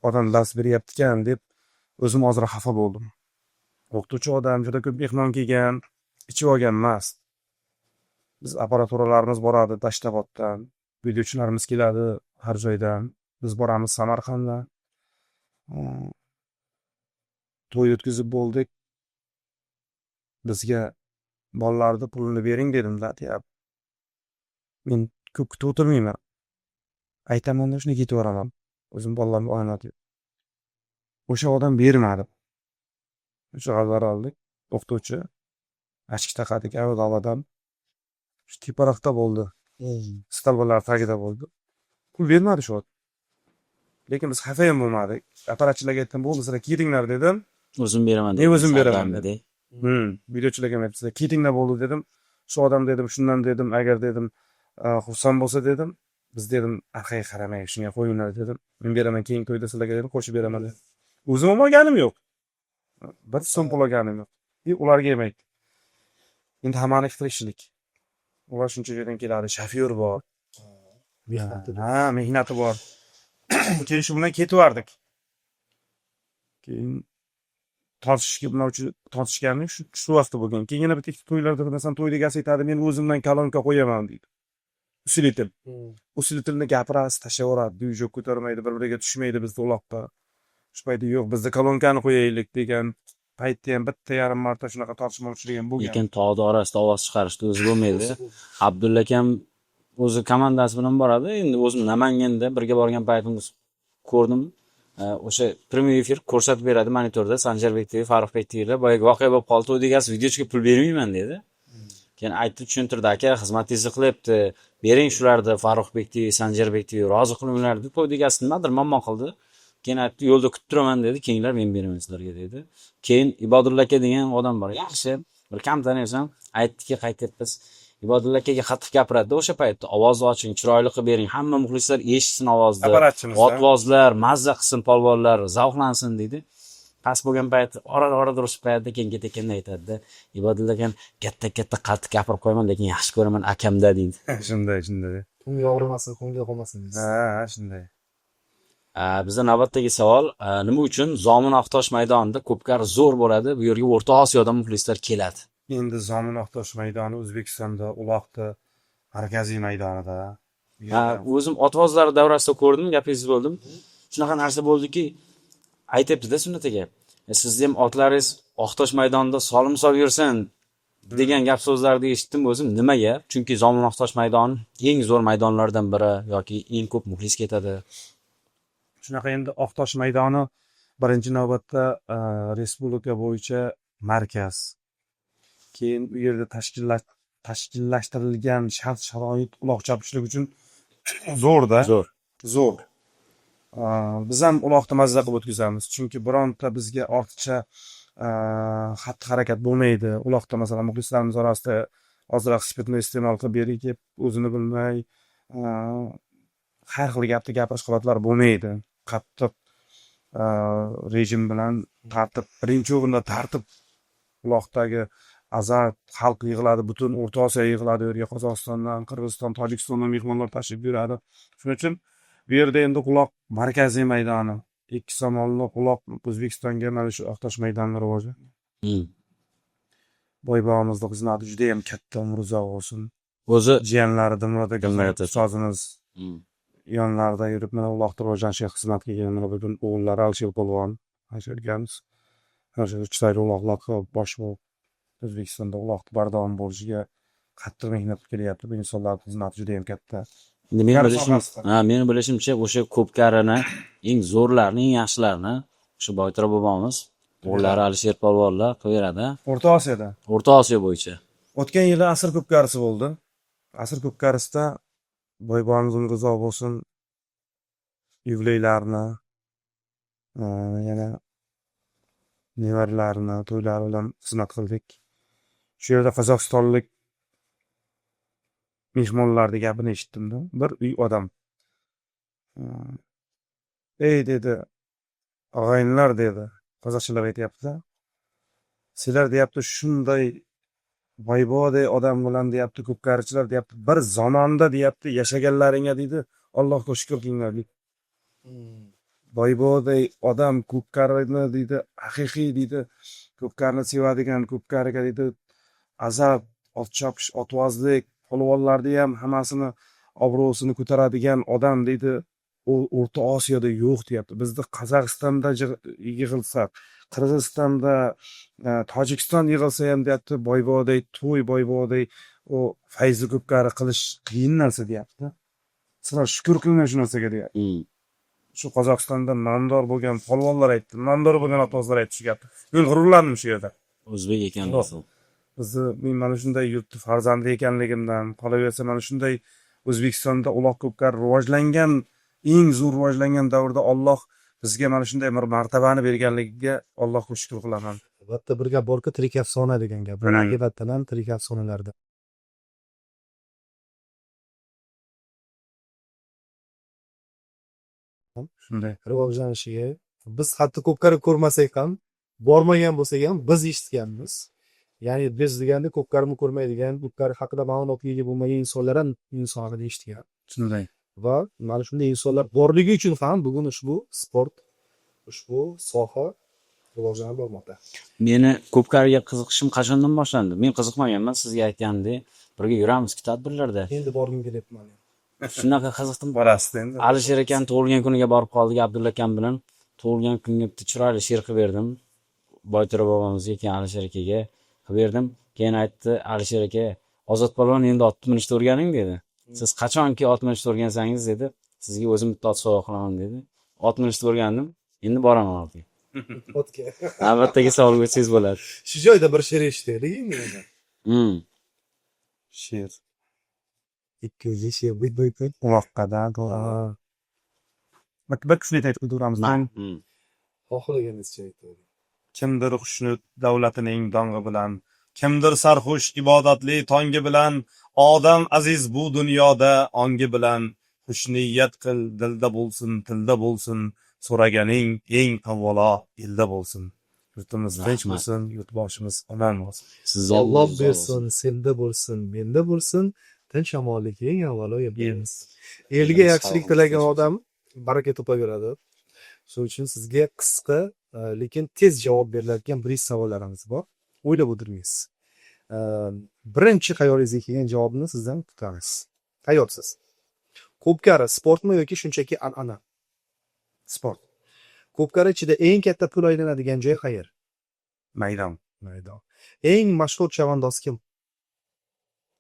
odam dars beryapti ekan deb o'zim ozroq xafa bo'ldim. O'qituvchi odam juda ko'p mehmon kelgan, ichib olgan mast. Biz apparaturalarimiz boradi Dashtaboddan, videochilarimiz keladi har joydan, biz boramiz Samarqanddan. To'y o'tkazib bo'ldik. Bizga bolalarni pulini bering dedimda, deyapti. Men ko'p kutib o'tirmayman, aytamanda shunday ketib yuboraman, o'zim bolalarimga omonat. O'sha odam bermadi. O'sha oldik, o'qituvchi, ochki taqadi, odam shu teparoqda bo'ldi, stolbalar tagida bo'ldi, pul bermadi shu. Lekin biz xafa ham bo'lmadik. Apparatchilarga aytdim, bo'ldi, sizlar ketinglar dedim. O'zim beraman. Men o'zim beraman. Dedi. Videochilarga ham aytdim, sizlar ketinglar, bo'ldi dedim. Shu odam dedim, shundan dedim, agar dedim, xursand bo'lsa dedim, biz dedim, orqaga qaramay shunga qo'yinglar dedim. Men beraman keyingi to'yda sizlarga dedim, qo'shib beraman dedim. O'zim ham olganim yo'q, bir so'm pul olganim yo'q. И ularga ham aytdim. Endi hammaniki tirikchilik, ular shuncha joydan keladi, shofyor bor. Mehnati. Ha, mehnati bor. Keyin shu bilan ketaverdik. Keyin tortishishga bilan tortishganim shu vaqtda bo'lgan. Keyin yana bitta ikkita to'ylarda, masalan, to'yda egasi aytadi, men o'zimdan kolonka qo'yaman deydi, усилитель. Усилитель ni gapirasiz, tashlayveradi, движок ko'tarmaydi, bir biriga tushmaydi bizni uloqqa. Shu paytda yo'q, bizda kolonkani qo'yaylik degan. paytda ham bitta yarim marta shunaqa tortishmovchilik ham bo'lgan. Lekin tog'ni orasida ovoz chiqarishni o'zi bo'lmaydi. Abdulla akam o'zi komandasi bilan boradi. Endi o'zim Namanganda birga borgan paytimiz ko'rdim. O'sha prямой efir ko'rsatib beradi monitorda Sanjarbek TV, Farruxbek TVda. Boyagi voqea bo'lib qoldi, to'y egasi videochiga pul bermayman dedi. Keyin aytdi, tushuntirdi, aka xizmatingizni qilyapti. Bering shularni Farruxbek TV, Sanjarbek TV rozi qilinglar deb to'y egasi nimadir muammo qildi. Keyin aytdi, yo'lda kutib turaman dedi, kelinglar men beraman sizlarga dedi. Keyin Ibodulla aka degan odam bor, yaxshi, bir kam taniysan, aytdiki, qaytyapmiz. Ibodulla akaga qattiq gapiradi o'sha paytda, ovozni oching, chiroyli qilib bering, hamma muxlislar eshitsin ovozni. Apparatchimiz. Otvozlar, mazza qilsin polvonlar, zavqlansin deydi. Past bo'lgan payt, orada urishib paytda keyin ketayotganda aytadi-da, Ibodulla akam katta-katta qattiq gapirib qo'yaman, lekin yaxshi ko'raman akamda deydi. Shunday, shunday. Ko'ngli og'rimasin, ko'ngli qolmasin deysiz. Ha, shunday. Bizda navbatdagi savol, nima uchun Zomin Oqtosh maydonida ko'pkari zo'r bo'ladi, bu yerga O'rta Osiyodan muxlislar keladi? Endi Zomin Oqtosh maydoni O'zbekistonda uloqni markaziy maydonida. Ha, o'zim otvozlar davrasida ko'rdim, gapingizni bo'ldim. Shunaqa narsa bo'ldiki, aytyapti-da Sunnat aka. Sizni ham otlaringiz Oqtosh maydonida solim solib yursin degan gap so'zlarni eshitdim o'zim. Nimaga? Chunki Zomin Oqtosh maydoni eng zo'r maydonlardan biri yoki eng ko'p muxlis ketadi. Shunaqa endi Oqtosh maydoni birinchi navbatda respublika bo'yicha markaz. Keyin u yerda tashkillashtirilgan shart-sharoit uloq chopishlik uchun zo'rda. Zo'r. Zo'r. Biz ham uloqni mazza qilib o'tkazamiz, chunki bironta bizga ortiqcha xatti-harakat bo'lmaydi. Uloqda masalan muxlislarimiz orasida ozroq spirtni iste'mol qilib beri kelib o'zini bilmay har xil gapni gapirish holatlar bo'lmaydi. Qattiq rejim bilan tartib, birinchi o'rinda tartib. Uloqdagi azart, xalq yig'iladi, butun O'rta Osiyo yig'iladi u yerga, Qozog'istondan, Qirg'iziston, Tojikistondan mehmonlar tashrif buyuradi. Shuning uchun bu yerda endi uloq markaziy maydoni, ikki tomonli uloq O'zbekistonga mana shu Oqtosh maydonini rivojlangan. Boy bobomizning xizmati juda ham katta, umri uzoq bo'lsin. O'zi Jiyanlari Dilmurod aka Dilmurod aka. ustozimiz yonlarida yurib mana uloqni rivojlanishiga xizmat qilgan. Mana bugun o'g'illari Alisher polvon, Alisher akamiz ana shu chiroyli uloqlarga bosh bo'lib O'zbekistonda uloq bardavom bo'lishiga qattiq mehnat qilib kelyapti. Bu insonlarning xizmati juda ham katta. Endi meni Yarim bilishim, sohasida. ha, meni bilishimcha o'sha ko'pkarini eng zo'rlarini, eng yaxshilarini o'sha Boytora bobomiz, o'g'illari Alisher polvonlar qilaveradi. O'rta Osiyoda. O'rta Osiyo bo'yicha. O'tgan yili asr ko'pkarisi bo'ldi. Asr ko'pkarisida boy bobomuz umri uzoq bo'lsin, yubileylarni, yana nevaralarini to'ylari bilan xizmat qildik. Shu yerda qozog'istonlik mehmonlarni gapini eshitdimda. Bir uy odam. Ey dedi, og'aynilar dedi, qozoqchalar aytyapti-da. Sizlar deyapti shunday boyboday odam bilan deyapti, ko'pkarichilar deyapti, bir zamonda deyapti yashaganlaringga deydi, Allohga shukr qilinglar deydi. Boyboday odam ko'pkarini deydi, haqiqiy deydi, ko'pkarini sevadigan, ko'pkariga deydi, azab, ot chopish, otvozlik, polvonlarni ham hammasini obro'sini ko'taradigan odam deydi, u O'rta Osiyoda yo'q deyapti. Bizni Qozog'istonda yig'ilsak, Qirg'izistonda, Tojikiston yig'ilsa ham deyapti, boyboday to'y, boyboday u fayzli ko'pkari qilish qiyin narsa deyapti. Sizlar shukr qilinglar shu narsaga deyapti. Shu Qozog'istonda nomdor bo'lgan polvonlar aytdi, nomdor bo'lgan otvozlar aytdi shu gapni. Men g'ururlandim shu yerda. O'zbek ekan. Bizni men mana shunday yurtni farzandi ekanligimdan, qolaversa mana shunday O'zbekistonda uloq ko'pkari rivojlangan, eng zo'r rivojlangan davrda Alloh bizga mana shunday bir martabani berganligiga Allohga shukr qilaman. Albatta bir gap borku, tirik afsona degan gap. Haqiqatdan ham tirik afsonalarda. Shunday. Rivojlanishiga biz hatto ko'pkari ko'rmasak ham, bormagan bo'lsak ham biz eshitganmiz. Ya'ni biz deganda ko'pkarini ko'rmaydigan, ko'pkari haqida ma'lumotga ega bo'lmagan insonlar ham inson haqida eshitgan. Shunday. Va mana shunday insonlar borligi uchun ham bugun ushbu sport, ushbu soha rivojlanib bormoqda. Meni ko'pkariga qiziqishim qachondan boshlandi? Men qiziqmaganman, sizga aytgandek, birga yuramiz tadbirlarda. Endi borgim kelyapti mani. Shunaqa qiziqdim. Borasiz endi. Alisher akam tug'ilgan kuniga borib qoldik Abdulla akam bilan. Tug'ilgan kunga bitta chiroyli she'r qilib berdim. Boyto'ra bobomizga, keyin Alisher akaga qilib berdim. Keyin aytdi Alisher aka, Ozod polvon endi otni minishni o'rganing dedi. Siz qachonki ot minishni o'rgansangiz dedi, sizga o'zim bitta ot sovg'a qilaman dedi. Ot minishni o'rgandim, endi boraman otga. Otga. Navbatdagi savolga o'tsangiz bo'ladi. Shu joyda bir she'r eshitaylik endi. She'r. Ikkinchi she'r bir. Uloqqadan. Bir kishilik aytib o'tiramiz. Xohlaganingizcha aytavering. Kimdir xushnud davlatining dong'i bilan, kimdir sarxush ibodatli tongi bilan, odam aziz bu dunyoda ongi bilan, xushniyat qil, dilda bo'lsin, tilda bo'lsin, so'raganing eng avvalo elda bo'lsin. Yurtimiz tinch Rahmat. bo'lsin, yurtboshimiz omon bo'lsin. Siz Alloh bersin, senda bo'lsin, menda bo'lsin, tinch omonlik eng avvalo elda. Elga yaxshilik tilagan odam baraka topaveradi. Shuning uchun sizga qisqa, lekin tez javob beriladigan bir savollarimiz bor. O'ylab o'tirmaysiz. Birinchi xayolingizga kelgan javobni sizdan kutamiz. Tayyorsiz? Ko'pkari sportmi yoki shunchaki an'ana? Sport. Ko'pkari ichida eng katta pul aylanadigan joy qayer? Maydon. Maydon. Eng mashhur chavandoz kim?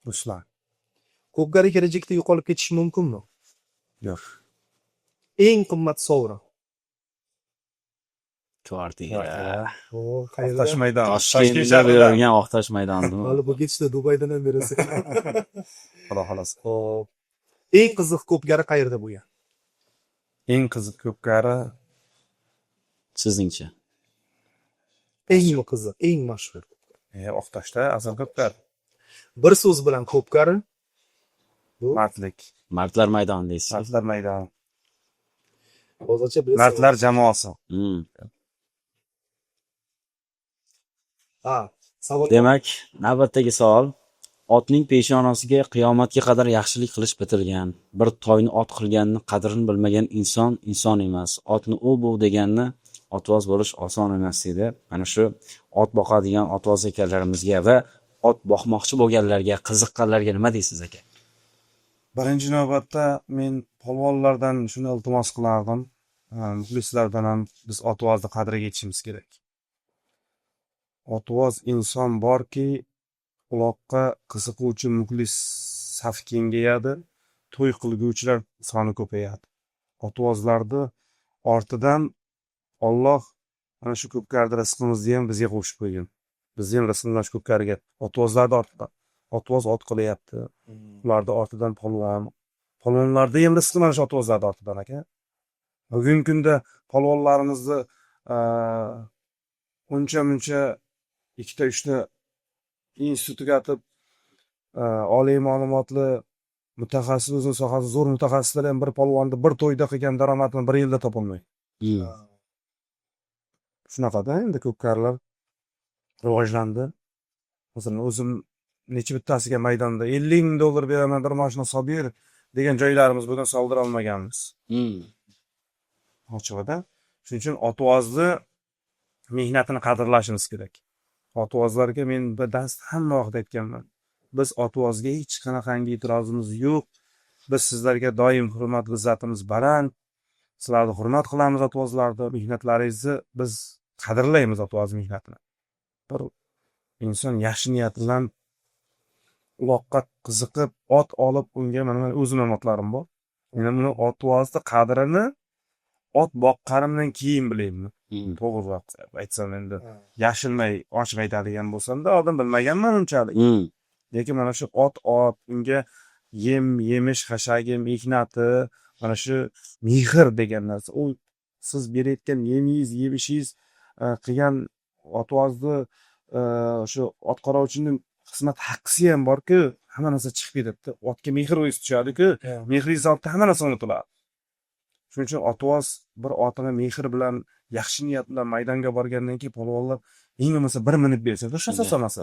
Ruslan. Ko'pkari kelajakda yo'qolib ketishi mumkinmi? Yo'q. Eng qimmat sovrin? Kvartira. O, qayerda? Oqtosh maydon. Toshkentda shahrida. berilgan Oqtosh maydoni. Hali bu ketishda Dubaydan ham berasiz. Xudo xohlasa. Xo'p. Eng qiziq ko'pkari qayerda bo'lgan? Eng qiziq ko'pkari Sizningcha? Eng qiziq, eng mashhur. Oqtoshda asl ko'pkari. Bir so'z bilan ko'pkari. Bu Mardlik. Mardlar maydoni deysiz. Mardlar maydoni. hozircha bilasiz. Mardlar jamoasi. Ha, savol. Demak, navbatdagi savol. Otning peshonasiga qiyomatga qadar yaxshilik qilish bitilgan. Bir toyni ot qilganni qadrini bilmagan inson inson emas. Otni u bu deganni otvoz bo'lish oson emas dedi. Mana shu ot boqadigan otvoz akalarimizga va ot boqmoqchi bo'lganlarga, qiziqqanlarga nima deysiz aka? Birinchi navbatda men polvonlardan shuni iltimos qilardim. Muxlislardan ham biz otvozni qadriga yetishimiz kerak. Otvoz inson borki, uloqqa qiziquvchi muxlis safi kengayadi, to'y qilguvchilar soni ko'payadi. Otvozlarni ortidan Alloh mana shu ko'pkarni rizqimizni ham bizga qo'shib qo'ygan. Bizni ham rizqimiz mana shu ko'pkariga. Otvozlarni ortidan. Otvoz ot qilyapti. Ularni ortidan polvon. Polvonlarni ham rizqi mana shu otvozlarni ortidan aka. Bugungi kunda polvonlarimizni uncha muncha ikkita uchta institut tugatib, oliy ma'lumotli mutaxassis, o'zini sohasida zo'r mutaxassislar ham bir polvonni bir to'yda qilgan daromadini bir yilda topolmaydi. Shunaqada endi ko'pkarilar rivojlandi. Masalan, o'zim necha bittasiga maydonda 50 ming dollar beraman, bir mashina solib ber degan joylarimiz bugun soldira olmaganmiz. Ochig'ida. Shuning uchun otvozni mehnatini qadrlashimiz kerak. Otvozlarga men bir dast hamma vaqt aytganman. Biz otvozga hech qanaqangi e'tirozimiz yo'q. Biz sizlarga doim hurmat izzatimiz baland. Sizlarni hurmat qilamiz, otvozlarni, mehnatlaringizni biz qadrlaymiz, otvoz mehnatini. Bir inson yaxshi niyat bilan uloqqa qiziqib, ot olib, unga mana o'zim ham otlarim bor. Endi buni otvozni qadrini ot boqqanimdan keyin bilayman. To'g'riroq aytsam endi yashirmay ochiq aytadigan bo'lsamda, oldin bilmaganman unchalik. Lekin mana shu ot unga yem, yemish, xashagi, mehnati, mana shu mehr degan narsa. U siz berayotgan yemingiz, yemishingiz, qilgan otvozni, shu ot qarovchining xizmat haqqisi ham borku, hamma narsa chiqib ketadida. Otga mehr o'zi tushadiku, mehringiz ortida hamma narsa unutiladi. Shuning uchun otvoz bir otini mehr bilan, yaxshi niyat bilan maydonga borgandan keyin polvonlar eng bo'lmasa bir minib bersa, o'sha solmasa.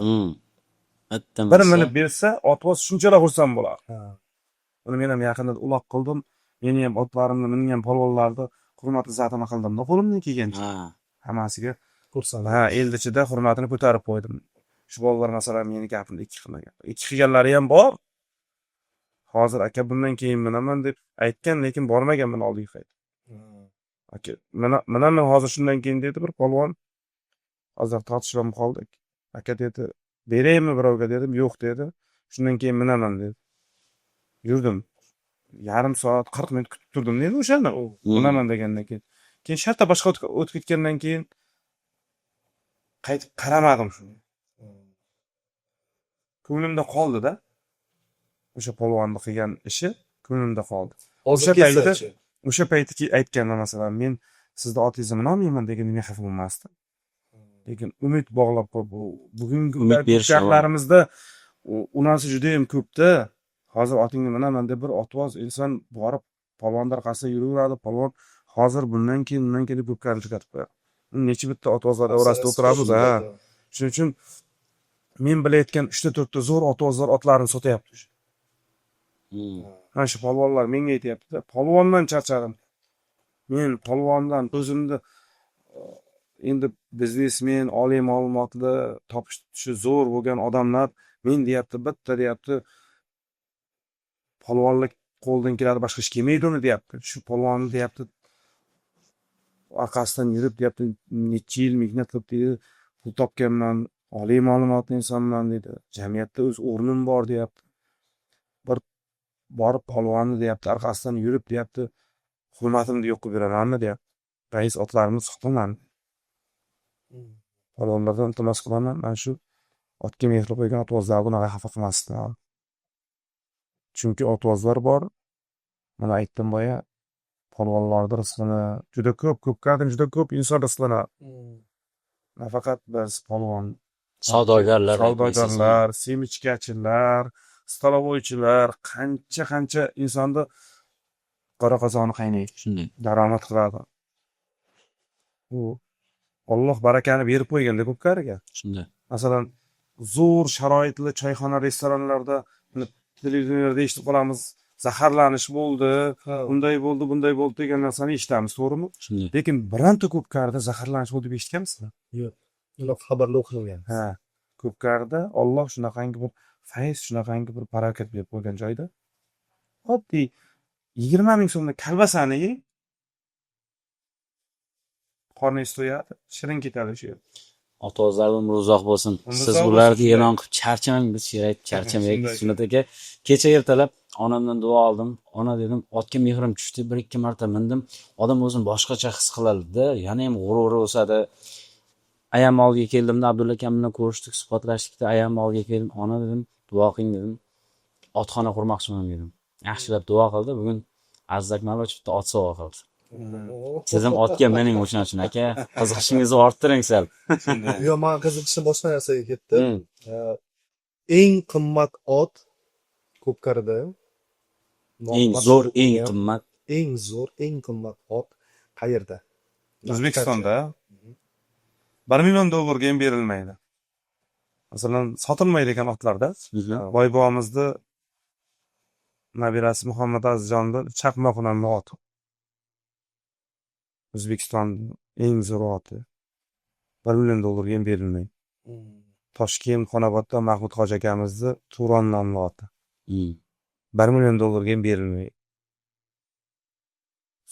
Bitta Bir minsa. minib bersa, otvoz shunchalar xursand bo'ladi. Uni men ham yaqinda uloq qildim. Meni ham otlarimni mingan polvonlarni hurmat izzatini qildim-da qo'limdan kelgancha. Hammasiga Xursand. Ha, elni ichida hurmatini ko'tarib qo'ydim. Shu bolalar masalan meni gapimni ikki qilmagan. Ikki qilganlari ham bor. Hozir aka bundan keyin minaman deb aytgan, lekin bormagan buni oldiga qaytib. Aka, minaman hozir shundan keyin dedi bir polvon. Hozir tortishib ham qoldik. Aka dedi, beraymi birovga dedim, yo'q dedi. Shundan keyin minaman dedi. Yurdim. Yarim soat 40 minut kutib turdim dedi o'shani. U minaman degandan keyin. Keyin shartta boshqa o'tib ketgandan keyin qaytib qaramadim shunga. Ko'nglimda qoldi-da. O'sha polvonni qilgan ishi ko'nglimda qoldi. Hozir O'sha payti kelsa-chi? O'sha paytiki aytganda, masalan, men sizni otingizni minolmayman deganda men xafa bo'lmasdim. Lekin umid bog'lab qo'yib, bu bugungi Umid berish. shaharlarimizda u narsa judayam ko'pda. Hozir otingni minaman deb bir otvoz inson borib polvonni orqasida yuraveradi. Polvon hozir bundan keyin, bundan keyin deb ko'pkari tugatib qo'yadi. Necha bitta otvozlar orasida o'tiramiz, ha. Shuning uchun men bilayotgan uchta to'rtta zo'r otvozlar otlarini sotyapti o'sha. Mana shu polvonlar menga aytyapti-da, polvondan charchadim. Men polvondan o'zimni endi biznesmen, oliy ma'lumotli, topish tutishi zo'r bo'lgan odamlar men deyapti, bitta deyapti, polvonlik qo'ldan keladi, boshqa ish kelmaydi uni deyapti. Shu polvonni deyapti, orqasidan yurib deyapti, necha yil mehnat qilib deydi, pul topganman, oliy ma'lumotli insonman deydi. Jamiyatda o'z o'rnim bor deyapti. Bir borib polvonni deyapti, orqasidan yurib deyapti, hurmatimni yo'q qilib beramanmi deyapti. Rais, otlarimni sotaman. Polvonlardan iltimos qilaman, mana shu otga mehr qo'ygan otvozlarni bunaqa xafa qilmasdan. Chunki otvozlar bor. Mana aytdim boya, polvonlarni rizqini juda ko'p, ko'pkardan juda ko'p inson rizqlanadi. Nafaqat biz polvon, Savdogarlar. Savdogarlar, семечка chilar, столовой chilar, qancha qancha insonni qora qozoni qaynaydi, Shunday. Daromad qiladi. U Alloh barakani berib qo'yganda ko'pkariga. Shunday. Masalan, zo'r sharoitli choyxona, restoranlarda televizorlarda eshitib qolamiz, zaharlanish bo'ldi, unday bo'ldi, bunday bo'ldi degan narsani eshitamiz, to'g'rimi? Shunday. Lekin bironta ko'pkarida zaharlanish bo'ldi deb eshitganmisizlar? Yo'q. Unaqa xabarlar o'qilmagan. Ha, ko'pkarida Olloh shunaqangi bir fayz, shunaqangi bir barakat berib qo'ygan joyda. Oddiy 20 000 so'mlik kolbasani yeng, qorningiz to'yadi, shirin ketadi o'sha yerda. Otozlar umri uzoq bo'lsin. Umri Siz uzoq ularga bo'lsin. e'lon qilib charchamang, biz she'r aytib charchamaylik. Shunday. Sunnat aka, kecha ertalab onamdan duo oldim. Ona dedim, otga mehrim tushdi, bir ikki marta mindim. Odam o'zini boshqacha his qiladi, yana ham g'ururi o'sadi. Ayam oldiga keldimda, Abdulla akam bilan ko'rishdik, suhbatlashdik-da, ayam oldiga keldim. Ona dedim, duo qiling dedim. Otxona qurmoqchiman dedim. Yaxshilab duo qildi. Bugun Aziz Akmalovich bitta ot sovg'a qildi. Siz ham otga mining o'shaning uchun aka. Qiziqishingizni orttiring sal. Yo'q, man qiziqishim boshqa narsaga ketdi. Eng qimmat ot ko'pkarida. Eng zo'r, eng qimmat. Eng zo'r, eng qimmat ot qayerda? O'zbekistonda 1 million dollarga ham berilmaydi. Masalan, sotilmaydi ekan otlarda. Boy bobomizni nabirasi Muhammad Azizjonni Chaqmoq nomli oti. O'zbekiston eng zo'r oti. 1 million dollarga ham berilmaydi. Toshkent, Xonobodda Mahmud hoji akamizni Turon nomli oti. 1 million dollarga ham berilmaydi.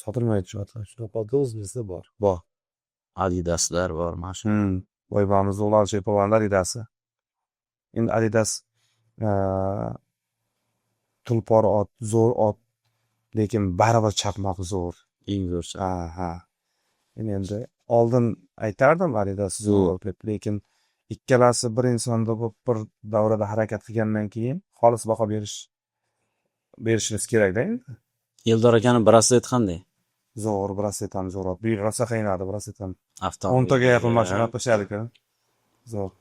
Sotilmaydi shu otlar. Shunaqa ot o'zimizda bor. Bor. Adidaslar bor, mana shu. Boy bobomizni o'g'li Alisher polvonda Adidasi. Endi Adidas tulpor ot, zo'r ot, lekin baribir Chaqmoq zo'r. Eng zo'r. Ha. Men endi oldin aytardim Adidas zo'r deb, lekin ikkalasi bir insonda bo'lib bir davrada harakat qilgandan keyin xolis baho berishimiz kerakda endi. Eldor akani braslet qanday? Zo'r, braslet ham zo'r ot. Bu yil rosa qiynadi braslet ham. Avtomobil. 10 taga yaqin mashina tashlaydi. Zo'r.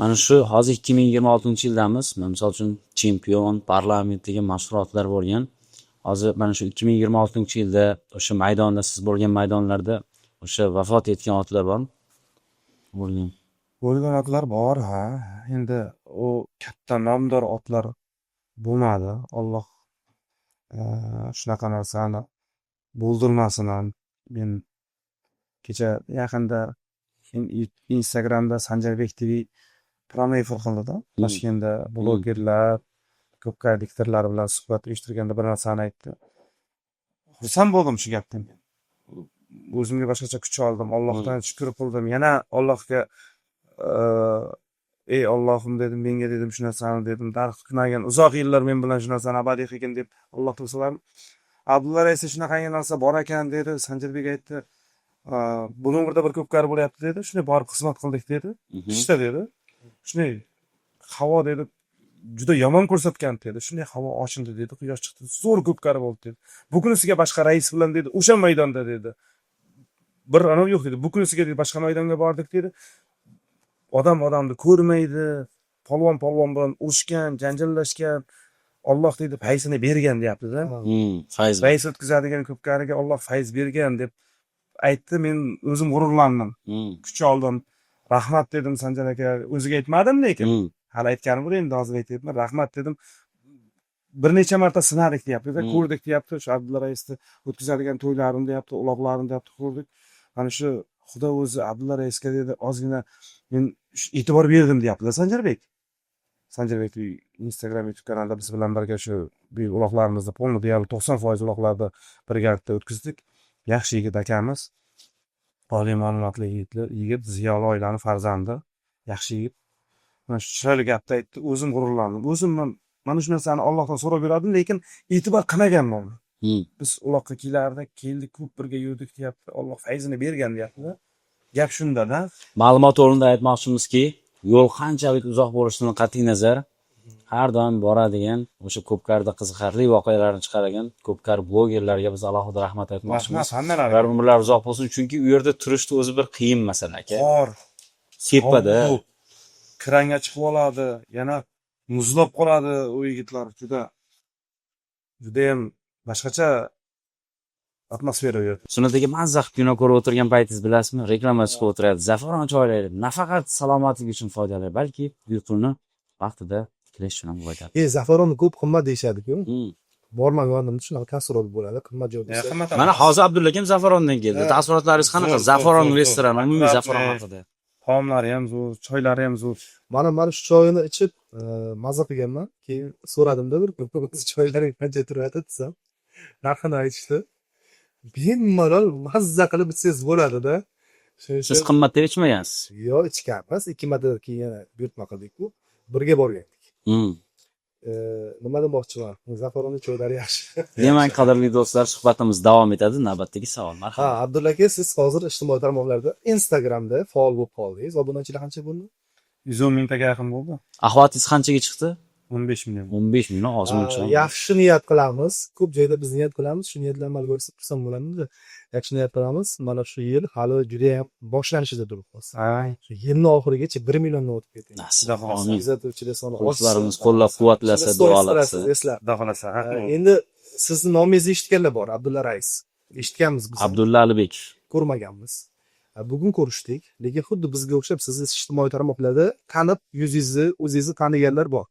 Mana shu hozir 2026-yildamiz. Mana misol uchun Chempion, Parlament degan mashhur otlar bo'lgan. Hozir mana shu 2026-yilda o'sha maydonda, siz bo'lgan maydonlarda o'sha vafot etgan otlar bormi? Bo'lgan. Bo'lgan otlar bor, ha. Endi u katta nomdor otlar bo'lmadi. Alloh shunaqa narsani bo'ldirmasin ham. Men kecha yaqinda Instagramda Sanjarbek TV прямой efir qildida. Toshkentda blogerlar, ko'pkari diktorlar bilan suhbat uyushtirganda bir narsani aytdi. Xursand bo'ldim shu gapdan men. O'zimga boshqacha kuch oldim, Allohdan shukr qildim. Yana Allohga, "Ey Allohim", dedim, "menga", dedim, "shu narsani", dedim, "darq qilmagin, uzoq yillar men bilan shu narsani abadiy qilgin", deb Allohga so'radim. Abdulla rais shunaqangi narsa bor ekan, dedi. Sanjarbek aytdi, Bulung'urda bir ko'pkari bo'lyapti, dedi. Shunday borib xizmat qildik, dedi. Qishda, dedi. Shunday havo, dedi, juda yomon ko'rsatgan, dedi. Shunday havo ochildi, dedi, quyosh chiqdi, zo'r ko'pkari bo'ldi, dedi. Bu kunisiga boshqa rais bilan, dedi, o'sha maydonda, dedi, bir anavi yo'q, dedi. Bu kunisiga, dedi, boshqa maydonga bordik, dedi. Odam odamni ko'rmaydi, polvon polvon bilan urushgan, janjallashgan. Olloh, dedi, fayzini bergan, deyaptida. Fayz. Rais o'tkazadigan ko'pkariga Olloh fayz bergan, deb aytdi. Men o'zim g'ururlandim, kuch oldim. Rahmat dedim Sanjar aka. O'ziga aytmadim, lekin hali aytganim yo'q, endi hozir aytyapman. Rahmat dedim. Bir necha marta sinadik, deyaptida. Ko'rdik, deyapti, shu Abdulla raisni o'tkazadigan to'ylarini, deyapti, uloqlarini, deyapti, ko'rdik. Mana shu Xudo o'zi Abdulla raisga, dedi, ozgina men e'tibor berdim, deyaptida Sanjarbek. Sanjarbek Instagram, YouTube kanalida biz bilan birga shu buyuk uloqlarimizni, полный deyarli 90% uloqlarni birgalikda o'tkazdik. Yaxshi yigit akamiz, oliy ma'lumotli yigitlar, yigit, ziyoli oilani farzandi, yaxshi yigit. Mana shu chiroyli gapni aytdi, o'zim g'ururlandim. O'zim mana shu narsani Allohdan so'rab yurardim, lekin e'tibor qilmaganman. Biz uloqqa kelardik, keldik, ko'p birga yurdik, deyapti. Alloh fayzini bergan, deyaptida. Gap shundada. Ma'lumot o'rnida aytmoqchimizki, yo'l qanchalik uzoq bo'lishidan qat'iy nazar, har doim boradigan, o'sha ko'pkarida qiziqarli voqealarni chiqaradigan ko'pkar blogerlarga biz alohida rahmat aytmoqchimiz. Rahmat hammalariga. Ular umrlari uzoq bo'lsin, chunki u yerda turishni o'zi bir qiyin masala, aka. Qor Tepada. Sovuq, kranga chiqib oladi, yana muzlab qoladi. U yigitlar juda, judayam boshqacha atmosfera u yerda. Sunnat aka, mazza qilib kino ko'rib o'tirgan paytingiz, bilasizmi, reklama chiqib o'tiradi. Zafaron choylari nafaqat salomatlik uchun foydali, balki uyquni vaqtida tiklash uchun ham foydali. Zafaronni ko'p qimmat deyishadi-ku. Bormaganimda shunaqa taassurot bo'ladi, qimmat joy desa. Qimmat. Mana hozir Abdulla akam Zafarondan keldi. Ha. Taassurotlaringiz qanaqa? Zo'r, zo'r, Zafaron zo'r, restorani, zo'r. umumiy Zafaron Akkuratniy. haqida. Taomlari ham zo'r, choylari ham zo'r. Mana shu choyini ichib, maza qilganman. Keyin so'radimda bir kun, choylaring qancha turadi desam, narxini aytishdi. Bemalol mazza qilib ichsangiz bo'ladida. Shuning Siz uchun qimmat deb ichmagansiz. Yo'q, ichganmiz. Ikki marta keyin yana buyurtma qildik-ku. Birga borgandik. Nima demoqchiman? Zafaronni choylari yaxshi. Demak, qadrli do'stlar, suhbatimiz davom etadi. Navbatdagi savol, marhamat. Abdulla aka, siz hozir ijtimoiy tarmoqlarda, Instagramda faol bo'lib qoldingiz. Obunachilar qancha bo'ldi? 110 mingtaga yaqin bo'ldi. Axlotingiz qanchaga chiqdi? 15 million. 15 million ozmuncha. Yaxshi niyat qilamiz. Ko'p joyda biz niyat qilamiz. Shu niyatlar amalga oshsa xursand bo'lamizda. Yaxshi niyat qilamiz. Mana shu yil hali judayam boshlanishida turibmiz. Ay. Shu yilni oxirigacha 1 milliondan o'tib keting. Nasib. Xudo xohlasa. Amin. Kuzatuvchilar soni Muxlislarimiz qo'llab-quvvatlasa, Shunda duo stories qilasiz, qilsa. eslab. Xudo xohlasa. Endi sizni nomingizni eshitganlar bor, Abdulla Rais. Eshitganmiz biz. Abdulla Alibekov. Ko'rmaganmiz. Bugun ko'rishdik, lekin xuddi bizga o'xshab sizni ijtimoiy tarmoqlarda tanib, yuzingizni, o'zingizni taniganlar bor.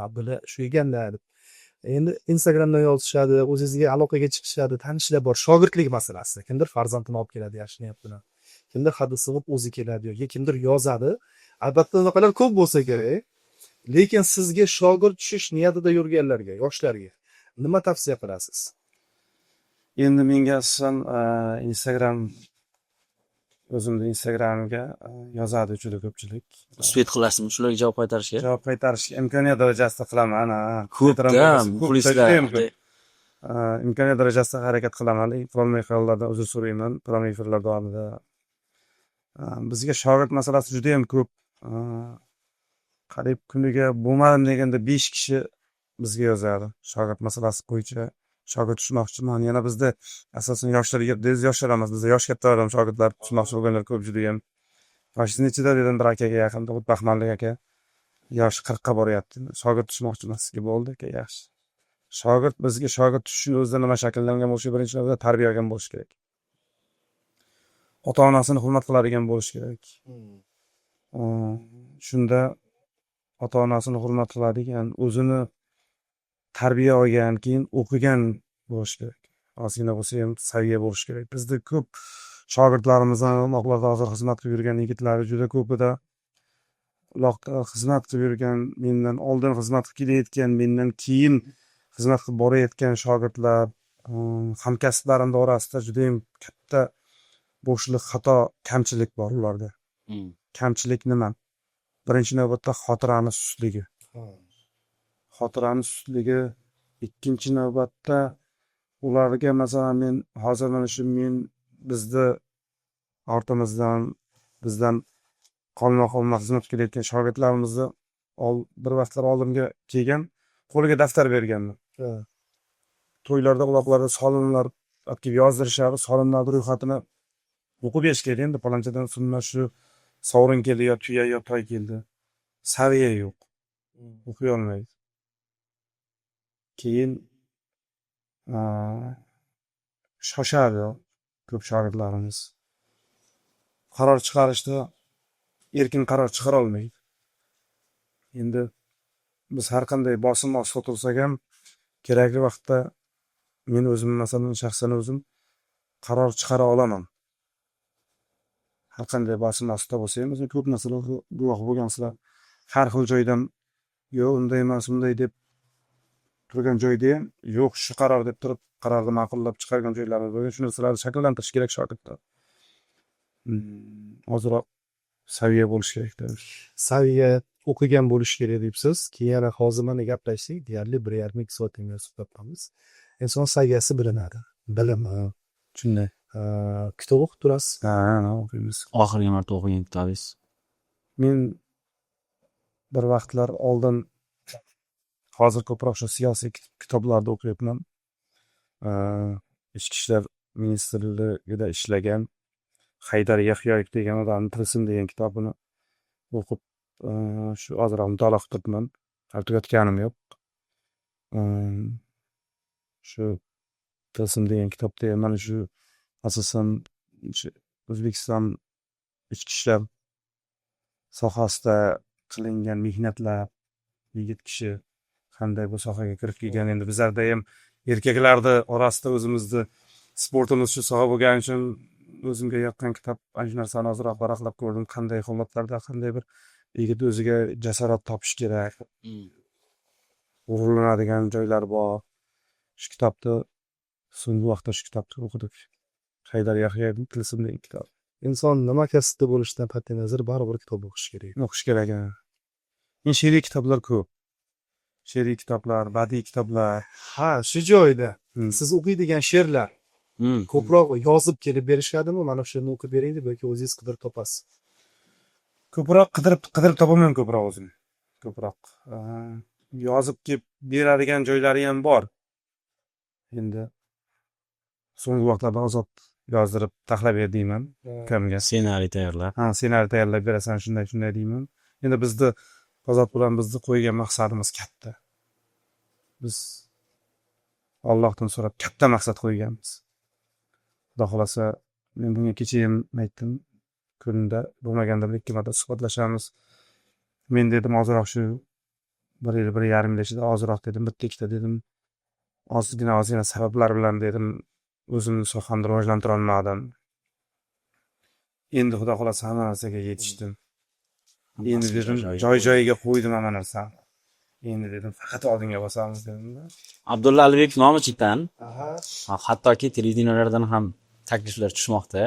Abdulla shu ekanlar deb. Endi Instagramdan yozishadi, o'zingizga aloqaga chiqishadi, tanishlar bor. Shogirdlik masalasi. Kimdir farzandini olib keladi yaxshi niyat bilan. Kimdir hadis qilib o'zi keladi yoki kimdir yozadi. Albatta unaqalar ko'p bo'lsa kerak. Lekin sizga shogird tushish niyatida yurganlarga, yoshlarga nima tavsiya qilasiz? Endi menga asosan Instagram, o'zimni Instagramga yozadi juda ko'pchilik. Успеть qilasizmi shularga javob qaytarishga? Javob qaytarishga imkoniyat darajasida qilaman, ha. Ko'pda Ko'p, muxlislar. judayam ko'p. Imkoniyat darajasida harakat qilaman, lekin qilolmay qolganlardan uzr so'rayman prямой efirlar davomida. Bizga shogird masalasi judayam ko'p. Qariyb kuniga bo'lmadim deganda 5 kishi bizga yozadi shogird masalasi bo'yicha, shogird tushmoqchiman. Yana bizda asosan yoshlar, biz yoshlar emas, bizda yosh kattalar ham shogirdlar tushmoqchi bo'lganlar ko'p judayam. Yoshingiz nechida dedim bir akaga yaqinda, baxmallik aka, yoshi 40ga boryapti. Shogird tushmoqchiman sizga. Bo'ldi, aka, yaxshi. Shogird, bizga shogird tushishni o'zida nima shakllangan bo'lishi? Birinchi navbatda tarbiya olgan bo'lishi kerak, ota onasini hurmat qiladigan bo'lishi kerak. Shunda ota onasini hurmat qiladigan, o'zini tarbiya olgan, keyin o'qigan bo'lishi kerak, ozgina bo'lsa ham saviya bo'lishi kerak. Bizda ko'p shogirdlarimizni, uloqlarda hozir xizmat qilib yurgan yigitlar juda ko'pida uloqda xizmat qilib yurgan, mendan oldin xizmat qilib kelayotgan, mendan keyin xizmat qilib borayotgan shogirdlar, hamkasblarimni orasida judayam katta Bo'shliq, xato, kamchilik bor ularda. Kamchilik nima? Birinchi navbatda xotirani sustligi. Xotirani sustligi, ikkinchi navbatda ularga, masalan, men hozir mana shu men bizni ortimizdan, bizdan qolma qolma xizmat qilayotgan shogirdlarimizni bir vaqtlar oldimga kelgan, qo'liga daftar berganman. To'ylarda, uloqlarda solimlar olib kelib yozdirishadi, solimlarni ro'yxatini o'qib berish kerak. Endi palonchadan sunna shu sovrin keldi, yo tuya, yo toy keldi, saviya yo'q, o'qiy olmaydi. Keyin shoshadi ko'p shogirdlarimiz, qaror chiqarishda erkin qaror chiqara olmaydi. Endi biz har qanday bosim ostida tursak ham, kerakli vaqtda men o'zim, masalan, shaxsan o'zim qaror chiqara olaman. Har qanday bosim ostida bo'lsa ham, masalan, ko'p narsalarga guvoh bo'lgansizlar, har xil joydan yo'q, unday emas, bunday deb turgan joyda ham, yo'q, shu qaror deb turib, qarorni ma'qullab chiqargan joylarimiz bo'lgan. Shu narsalarni shakllantirish kerak shogirdda. Ozroq saviya bo'lishi kerakda. Saviya, o'qigan bo'lishi kerak debsiz. Keyin yana hozir mana gaplashdik, deyarli 1,5-2 soatdan suhbatdamiz. Inson saviyasi bilinadi, bilimi. Shunday. Kitob o'qib turasiz. Ha, o'qiymiz. Oxirgi marta o'qigan kitobingiz? Men bir vaqtlar oldin, hozir ko'proq shu siyosiy kitoblarni o'qiyapman. Ichki ishlar ministrligida ishlagan Haydar Yahyoyev degan odamni "Tilsim" degan kitobini o'qib, shu ozroq mutolaa qilib turibman, hali tugatganim yo'q. Shu "Tilsim" degan kitobda ham mana shu asosan shu O'zbekiston ichki ishlar sohasida qilingan mehnatlar, yigit kishi qanday bu sohaga kirib kelgan. Endi bizlarda ham, erkaklarni orasida o'zimizni sportimiz shu soha bo'lgani uchun o'zimga yoqqan kitob. Ana shu narsani ozroq varaqlab ko'rdim, qanday holatlarda qanday bir yigit o'ziga jasorat topish kerak, g'ururlanadigan joylar bor. Shu kitobni, so'nggi vaqtda shu kitobni o'qidik, Haydar Yahyayevning "Tilsim" degan kitobi. Inson nima kasbda bo'lishidan qat'iy nazar baribir kitob o'qishi kerak. O'qish kerak, ha. Men she'riy kitoblar ko'p, she'riy kitoblar, badiiy kitoblar. Ha, shu joyda siz o'qiydigan she'rlar ko'proq yozib kelib berishadimi, mana shuni o'qib bering deb, yoki o'zingiz qidirib topasiz? Ko'proq qidirib qidirib topaman ko'proq o'zim. Ko'proq yozib kelib beradigan joylari ham bor. Endi so'nggi vaqtlarda Ozod yozdirib taxlab ber deyman ukamga. Ssenariy tayyorlab. Ha, ssenariy tayyorlab berasan, shunday shunday deyman. Endi bizni, Ozod bilan bizni qo'ygan maqsadimiz katta. Biz Allohdan so'rab katta maqsad qo'yganmiz. Xudo xohlasa, men bunga kecha ham aytdim, kunda bo'lmaganda bir ikki marta suhbatlashamiz. Men dedim, ozroq shu bir yil, 1,5 yil ichida ozroq dedim, bitta ikkita dedim, ozgina ozgina sabablar bilan dedim, o'zimni sohamni rivojlantirolmadim. Endi xudo xohlasa hamma narsaga yetishdim. Endi dedim, joy joyiga qo'ydim hamma narsani. Endi dedim, faqat oldinga bosamiz dedimda. Abdulla Alibekov nomi chetdan, hattoki televideniyalardan ham takliflar tushmoqda.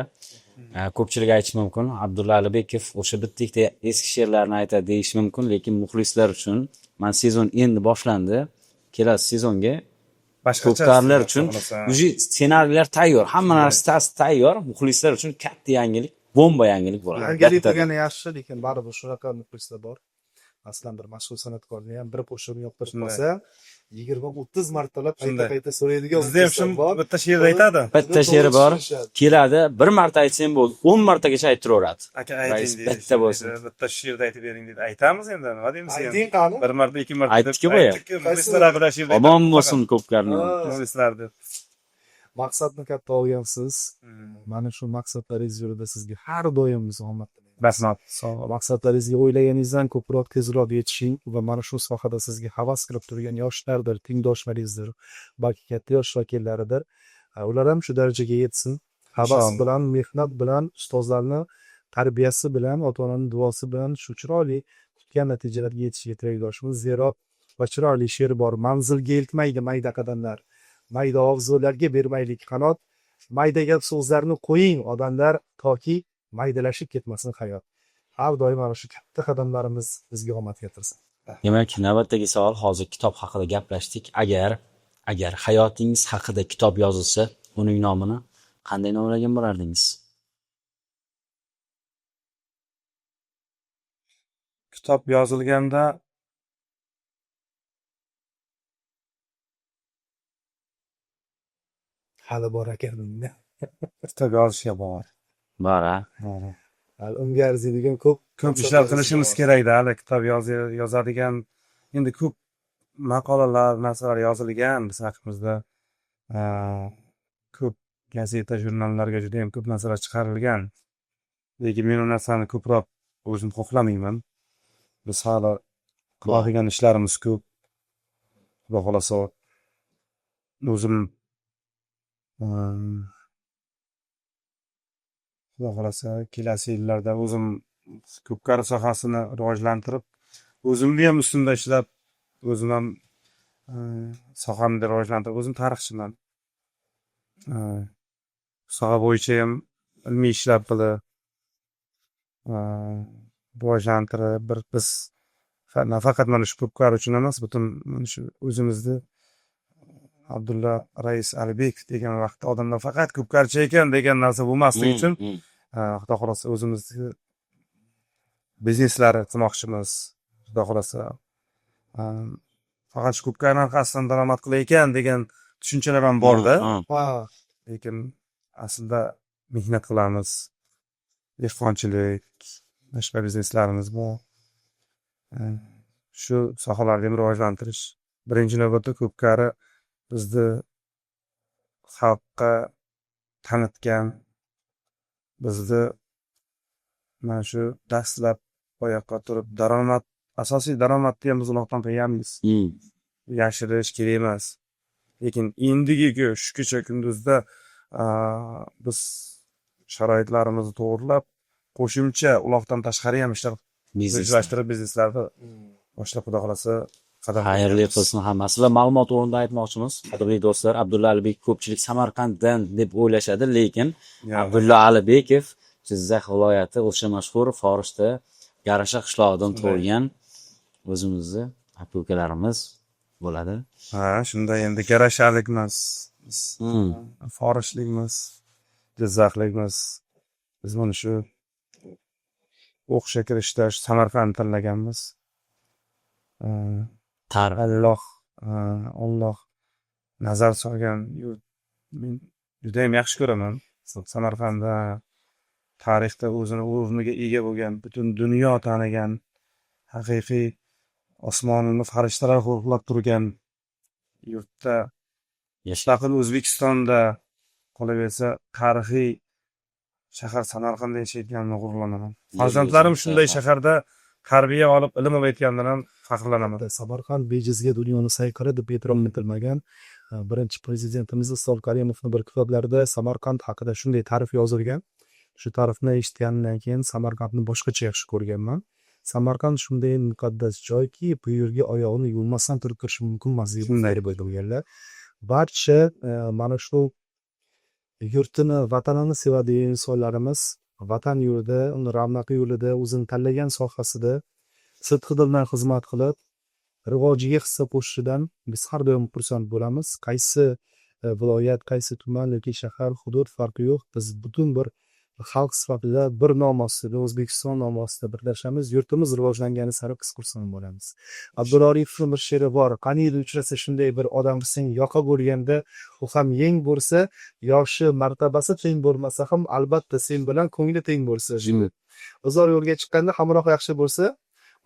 Ko'pchilik aytishi mumkin, Abdulla Alibekov o'sha bitta ikkita eski she'rlarni aytadi deyishi mumkin, lekin muxlislar uchun mana sezon endi boshlandi, kelasi sezonga ko'pkarilar uchun уже ssenariylar tayyor, hamma narsasi tayyor. Muxlislar uchun katta yangilik, bomba yangilik bo'ladi. Yangilik Katta. degani yaxshi, lekin baribir shunaqa muxlislar bor. Masalan, bir mashhur san'atkorni ham bir qo'shig'ini yoqtirib qolsa, 20-30 martalab qayta qayta so'raydigan Bizda ham shu muxlislar bor. bitta she'rda aytadi. Bitta she'ri bor, keladi, bir marta aytsang bo'ldi, 10 martagacha ayttiraveradi. Aka, Rais ayting deydi. bitta bo'lsin. Bitta she'rda aytib bering deydi. Aytamiz endi, nima deymiz endi? Ayting qani. Bir marta, ikki marta deb Aytdik-ku boya. aytdik-ku, muxlislar haqida she'rda Omon aytamiz. bo'lsin ko'pkarni. Muxlislar deb. Maqsadni katta olgansiz. Mana shu maqsadlaringiz yo'lida sizga har doim biz omad tilaymiz. Rahmat, sog' bo'ling. Maqsadlaringizga o'ylaganingizdan ko'proq, tezroq yetishing va mana shu sohada sizga havas qilib turgan yoshlardir, tengdoshlaringizdir, balki katta yosh vakillaridir. Ular ham shu darajaga yetsin. Havas Inshaalloh. bilan, mehnat bilan, ustozlarni tarbiyasi bilan, ota onani duosi bilan shu chiroyli kutgan natijalarga yetishiga tilakdoshmiz. Zero va chiroyli she'r bor: manzilga eltmaydi mayda qadamlar, mayda orzularga bermaylik qanot. Mayda gap so'zlarni qo'ying odamlar, toki maydalashib ketmasin hayot. Har doim mana shu katta qadamlarimiz bizga omad keltirsin. Demak, navbatdagi savol, hozir kitob haqida gaplashdik. Agar hayotingiz haqida kitob yozilsa, uning nomini qanday nomlagan bo'lardingiz? Kitob yozilganda Hali bor ekan unda. Kitob yozishga bor. Bor, a? Hali unga arziydigan ko'p Ko'p ishlar qilishimiz kerakda hali. Kitob yozadigan endi ko'p maqolalar, narsalar yozilgan biz haqimizda. Ko'p gazeta, jurnallarga juda ham ko'p narsalar chiqarilgan. Lekin men u narsani ko'proq o'zim xohlamayman. Biz hali qiladigan ishlarimiz ko'p. Xudo xohlasa, o'zim, xudo xohlasa, kelasi yillarda o'zim ko'pkari sohasini rivojlantirib, o'zimni ham ustimda ishlab, o'zim ham sohamni rivojlantirib, o'zim tarixchiman. Soha bo'yicha ham ilmiy ishlar qilib, rivojlantirib, bir biz nafaqat mana shu ko'pkari uchun emas, butun mana shu o'zimizni Abdulla Rais Alibekov degan vaqtda odamlar faqat ko'pkarichi ekan degan narsa bo'lmasligi uchun, xudo xohlasa, o'zimizni bizneslari qilmoqchimiz. Xudo xohlasa, faqat shu ko'pkari orqasidan daromad qilayotgan degan tushunchalar ham borda. Lekin aslida mehnat qilamiz, dehqonchilik, boshqa bizneslarimiz bor. Shu sohalarni ham rivojlantirish. Birinchi navbatda ko'pkari bizni xalqqa tanitgan, bizni mana shu dastlab oyoqqa turib daromad, asosiy daromadni ham biz uloqdan qilganmiz. Yashirish kerak emas. Lekin endigi shu kecha kunduzda biz sharoitlarimizni to'g'irlab, qo'shimcha uloqdan tashqari ham ishlar Biznes. rejalashtirib, bizneslarni boshlab, xudo xohlasa, qadam Xayrli qo'yamiz. qilsin hammasi. Va ma'lumot o'rnida aytmoqchimiz, qadrli do'stlar, Abdulla Alibekov ko'pchilik Samarqanddan deb o'ylashadi, lekin Abdulla Alibekov Jizzax viloyati o'sha mashhur Forishda Garasha qishlog'idan tug'ilgan o'zimizni aka ukalarimiz bo'ladi. Ha, shunday, endi garashalikmiz biz, forishlikmiz, jizzaxlikmiz. Biz mana shu o'qishga kirishda shu Samarqandni tanlaganmiz. Tarix. Alloh nazar solgan yurt. Men judayam yaxshi ko'raman. Samarqandda tarixda o'zini o'rniga ega bo'lgan, butun dunyo tanigan, haqiqiy osmonini farishtalar qo'riqlab turgan yurtda, mustaqil O'zbekistonda, qolaversa tarixiy shahar Samarqandda yashayotganimdan g'ururlanaman. Farzandlarim shunday shaharda tarbiya olib, ilm olayotganidan ham faxrlanaman. Samarqand bejizga dunyoni sayqali deb e'tirof etilmagan. Birinchi prezidentimiz Islom Karimovni bir kitoblarida Samarqand haqida shunday ta'rif yozilgan. Shu ta'rifni eshitganimdan keyin Samarqandni boshqacha yaxshi ko'rganman. Samarqand shunday muqaddas joyki, bu yerga oyog'ini yuvmasdan turib kirish mumkin emas deb bo'lganlar. Barcha mana shu yurtini, vatanini sevadigan insonlarimiz vatan yo'lida, uni ravnaqi yo'lida, o'zini tanlagan sohasida sidqi dildan xizmat qilib, rivojiga hissa qo'shishidan biz har doim xursand bo'lamiz. Qaysi viloyat, qaysi tuman yoki shahar, hudud farqi yo'q. Biz butun bir xalq sifatida bir nom ostida, O'zbekiston nomi ostida birlashamiz. Yurtimiz rivojlangani sari biz xursand bo'lamiz. Abdulla Oripovning bir she'ri bor. Qaniydi uchrasa shunday bir odam sen yoqa bo'lganda, u ham yeng bo'lsa, yoshi martabasi teng bo'lmasa ham, albatta sen bilan ko'ngli teng bo'lsa. Uzoq yo'lga chiqqanda hamroh yaxshi bo'lsa,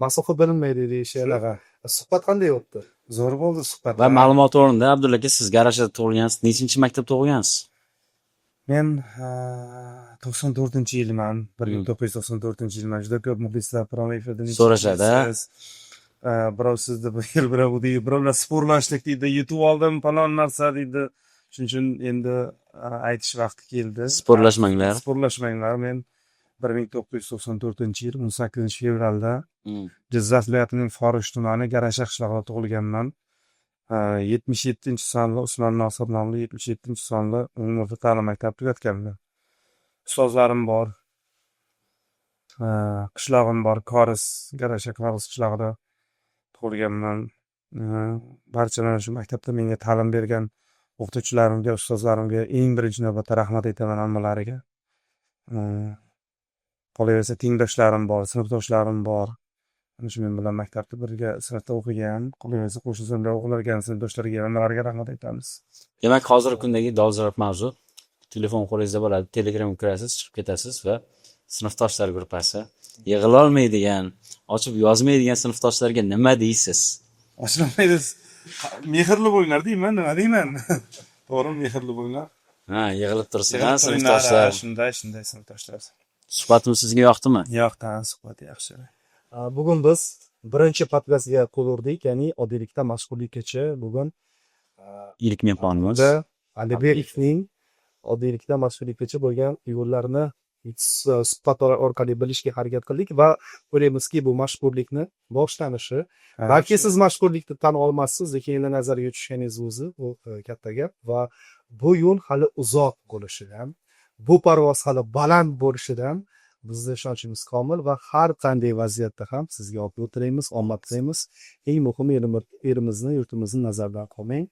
masofa bilinmaydi deyishadi. Shunaqa. Suhbat qanday o'tdi? Zo'r bo'ldi suhbat. Va ma'lumot o'rnida, Abdulla aka, siz Garashada tug'ilgansiz, nechinchi maktabda o'qigansiz? Men 94-yilman, 1994-yilman. Juda ko'p muxlislar prямой efirda nechinchi So'rashadi, a? yilsiz? Birov sizni bu yil, birov u deydi, birovlar sporlashdik deydi, yutib oldim falon narsa deydi. Shuning uchun endi aytish vaqti keldi. Sporlashmanglar. Sporlashmanglar. Men 1994-yil 18 fevralda Jizzax viloyatining Forish tumani Garasha qishlog'ida tug'ilganman. 77-sonli Usmon Nosir nomli 77-sonli umumiy o'rta ta'lim maktabi tugatganman. Ustozlarim bor. Qishlog'im bor, Koris, Garasha Koris qishlog'ida tug'ilganman. Barcha mana shu maktabda menga ta'lim bergan o'qituvchilarimga, ustozlarimga eng birinchi navbatda rahmat aytaman hammalariga. Qolaversa, tengdoshlarim bor, sinfdoshlarim bor. Ana shu men bilan maktabda birga sinfda o'qigan, qolaversa, qo'shni sinfda o'qiyotgan sinfdoshlarga, hammalariga rahmat aytamiz. Demak, hozirgi kundagi dolzarb mavzu: telefon qo'lingizda bo'ladi, Telegramga kirasiz, chiqib ketasiz va sinfdoshlar gruppasi, yig'ilolmaydigan, ochib yozmaydigan sinfdoshlarga nima deysiz? Ochilmaydi. Mehrli bo'linglar deyman, nima deyman? To'g'rimi, mehrli bo'linglar. Ha, yig'ilib tursin, ha, Yig'ilib turinglar, sinfdoshlar. Ha, shunday, shunday sinfdoshlar. Suhbatimiz sizga yoqdimi? Yoqdi, ha, suhbat yaxshi. Bugun biz birinchi podkastga qo'l urdik, ya'ni oddiylikdan mashhurlikkacha. Bugun Ilk mehmonimiz. da Alibekovning oddiylikdan mashhurlikkacha bo'lgan yo'llarni suhbat orqali bilishga harakat qildik va o'ylaymizki, bu mashhurlikni boshlanishi. Balki siz mashhurlikni tan olmassiz, lekin endi nazarga tushganingiz o'zi bu katta gap va bu yo'l hali uzoq bo'lishidan, bu parvoz hali baland bo'lishidan bizni ishonchimiz komil va har qanday vaziyatda ham sizga obro' tilaymiz, omad tilaymiz. Eng muhimi, elimizni, yurtimizni nazardan qolmang.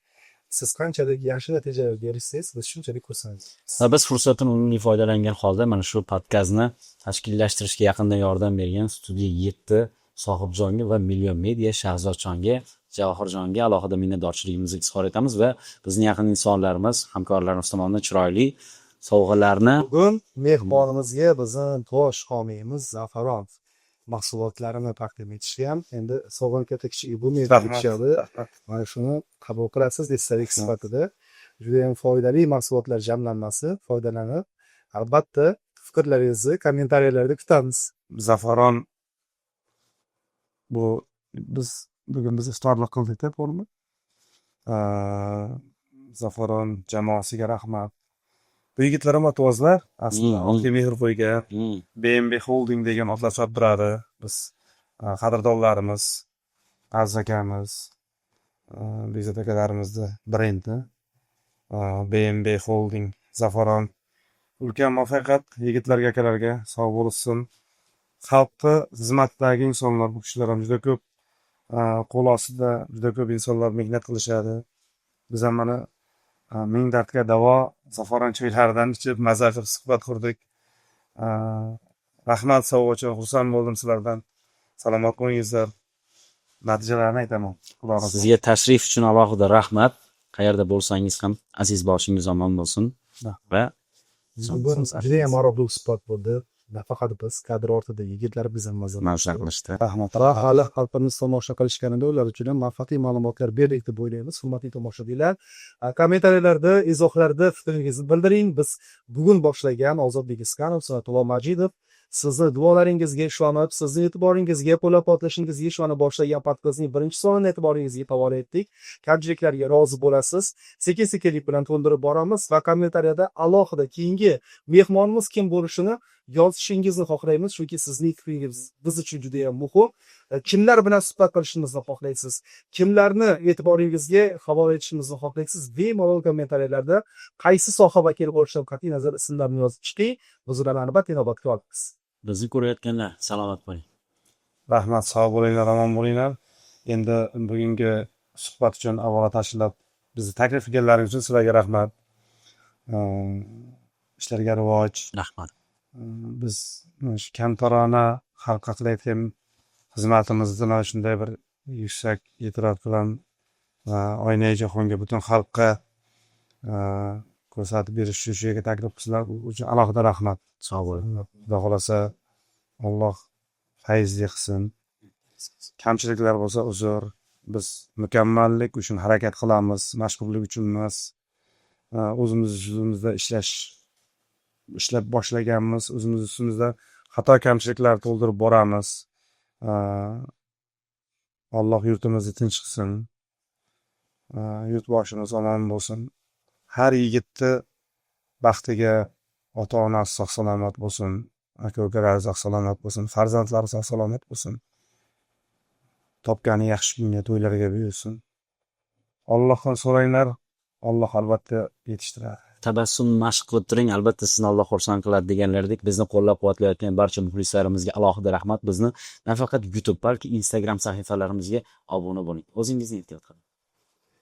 Siz qanchalik yaxshi natijalarga erishsangiz, biz shunchalik xursandmiz. Va biz fursatdan unumli foydalangan holda mana shu podkastni tashkillashtirishga yaqindan yordam bergan Studiya 7 Sohibjonga va Million Media Shahzodjonga, Javohirjonga alohida minnatdorchiligimizni izhor etamiz va bizni yaqin insonlarimiz, hamkorlarimiz tomonidan chiroyli sovg'alarni. Bugun mehmonimizga bizni bosh homiyimiz Zafaron mahsulotlarini taqdim etishgan. Endi sovg'ani katta kichik bo'lmaydi Rahmat. deyishadi. Rahmat. Mana shuni qabul qilasiz esdalik sifatida. Judayam foydali mahsulotlar jamlanmasi, foydalanib, albatta, fikrlaringizni kommentariyalarda kutamiz. Zafaron, bu biz bugun biz iftorlik qildik-da, to'g'rimi? Zafaron jamoasiga rahmat. Bu yigitlar ham otvozlar aslida, otga mehr qo'ygan. BNB Holding degan otlar sotib turadi. Biz qadrdonlarimiz, Aziz akamiz, Bekzod akalarimizni brendi. BNB Holding, Zafaron, ulkan muvaffaqiyat yigitlarga, akalarga, sog' bo'lishsin. Xalqni xizmatidagi insonlar, bu kishilar ham juda ko'p, qo'l ostida juda ko'p insonlar mehnat qilishadi. Biz ham mana ming dardga davo Zafaron choylaridan ichib, maza qilib suhbat qurdik. Rahmat sovg'a uchun, xursand bo'ldim sizlardan. Salomat bo'lingizlar. Natijalarini aytaman. Xudo xohlasa. Sizga tashrif uchun alohida rahmat. Qayerda bo'lsangiz ham aziz boshingiz omon bo'lsin va Bugun judayam maroqli suhbat bo'ldi. Nafaqat biz, kadr ortida yigitlar biz ham maza mazza qilishdi. Rahmat. Va hali xalqimiz tomosha qilishganida ular uchun ham manfaatli ma'lumotlar berdik deb o'ylaymiz. Hurmatli tomoshabinlar, kommentariyalarda, izohlarda fikringizni bildiring. Biz bugun boshlagan Ozodbek Iskanov, San'atullo Majidov sizni duolaringizga ishonib, sizni e'tiboringizga, qo'llab-quvvatlashingizga ishonib boshlagan podkastning birinchi sonini e'tiboringizga havola etdik. Kamchiliklarga rozi bo'lasiz. Sekin-sekinlik bilan to'ldirib boramiz va kommentariyada alohida keyingi mehmonimiz kim bo'lishini yozishingizni xohlaymiz, chunki sizning fikringiz biz uchun juda ham muhim. Kimlar bilan suhbat qilishimizni xohlaysiz, kimlarni e'tiboringizga havola etishimizni xohlaysiz, bemalol kommentariyalarda qaysi soha vakili bo'lishidan qat'iy nazar ismlarni yozib chiqing, biz ularni albatta inobatga olamiz. Bizni ko'rayotganlar, salomat bo'ling. Rahmat, sog' bo'linglar, omon bo'linglar. Endi bugungi suhbat uchun avvalo tashkillab bizni taklif qilganlaring uchun sizlarga rahmat. Ishlarga rivoj. Rahmat. Biz mana shu kamtarona xalqqa qilayotgan xizmatimizni mana shunday bir yuksak e'tirof bilan va oynai jahonga, butun xalqqa ko'rsatib berish uchun shu yerga taklif qilsizlar, u uchun alohida rahmat. Sog' bo'ling. Xudo xohlasa, Alloh fayzli qilsin. Kamchiliklar bo'lsa, uzr. Biz mukammallik uchun harakat qilamiz, mashhurlik uchun emas. O'zimiz ustimizda ishlab boshlaganmiz, o'zimiz ustimizda xato kamchiliklar to'ldirib boramiz. Alloh yurtimizni tinch qilsin, yurtboshimiz omon bo'lsin, har yigitni baxtiga ota onasi sog' salomat bo'lsin, aka ukalari sog' salomat bo'lsin, farzandlari sog' salomat bo'lsin, topgani yaxshi kunga, to'ylarga buyursin. Allohdan so'ranglar, Alloh albatta yetishtiradi. Tabassum mashq qilib turing, albatta sizni Alloh xursand qiladi deganlaridek, bizni qo'llab-quvvatlayotgan barcha muxlislarimizga alohida rahmat. Bizni nafaqat YouTube, balki Instagram sahifalarimizga obuna bo'ling. O'zingizni ehtiyot qiling.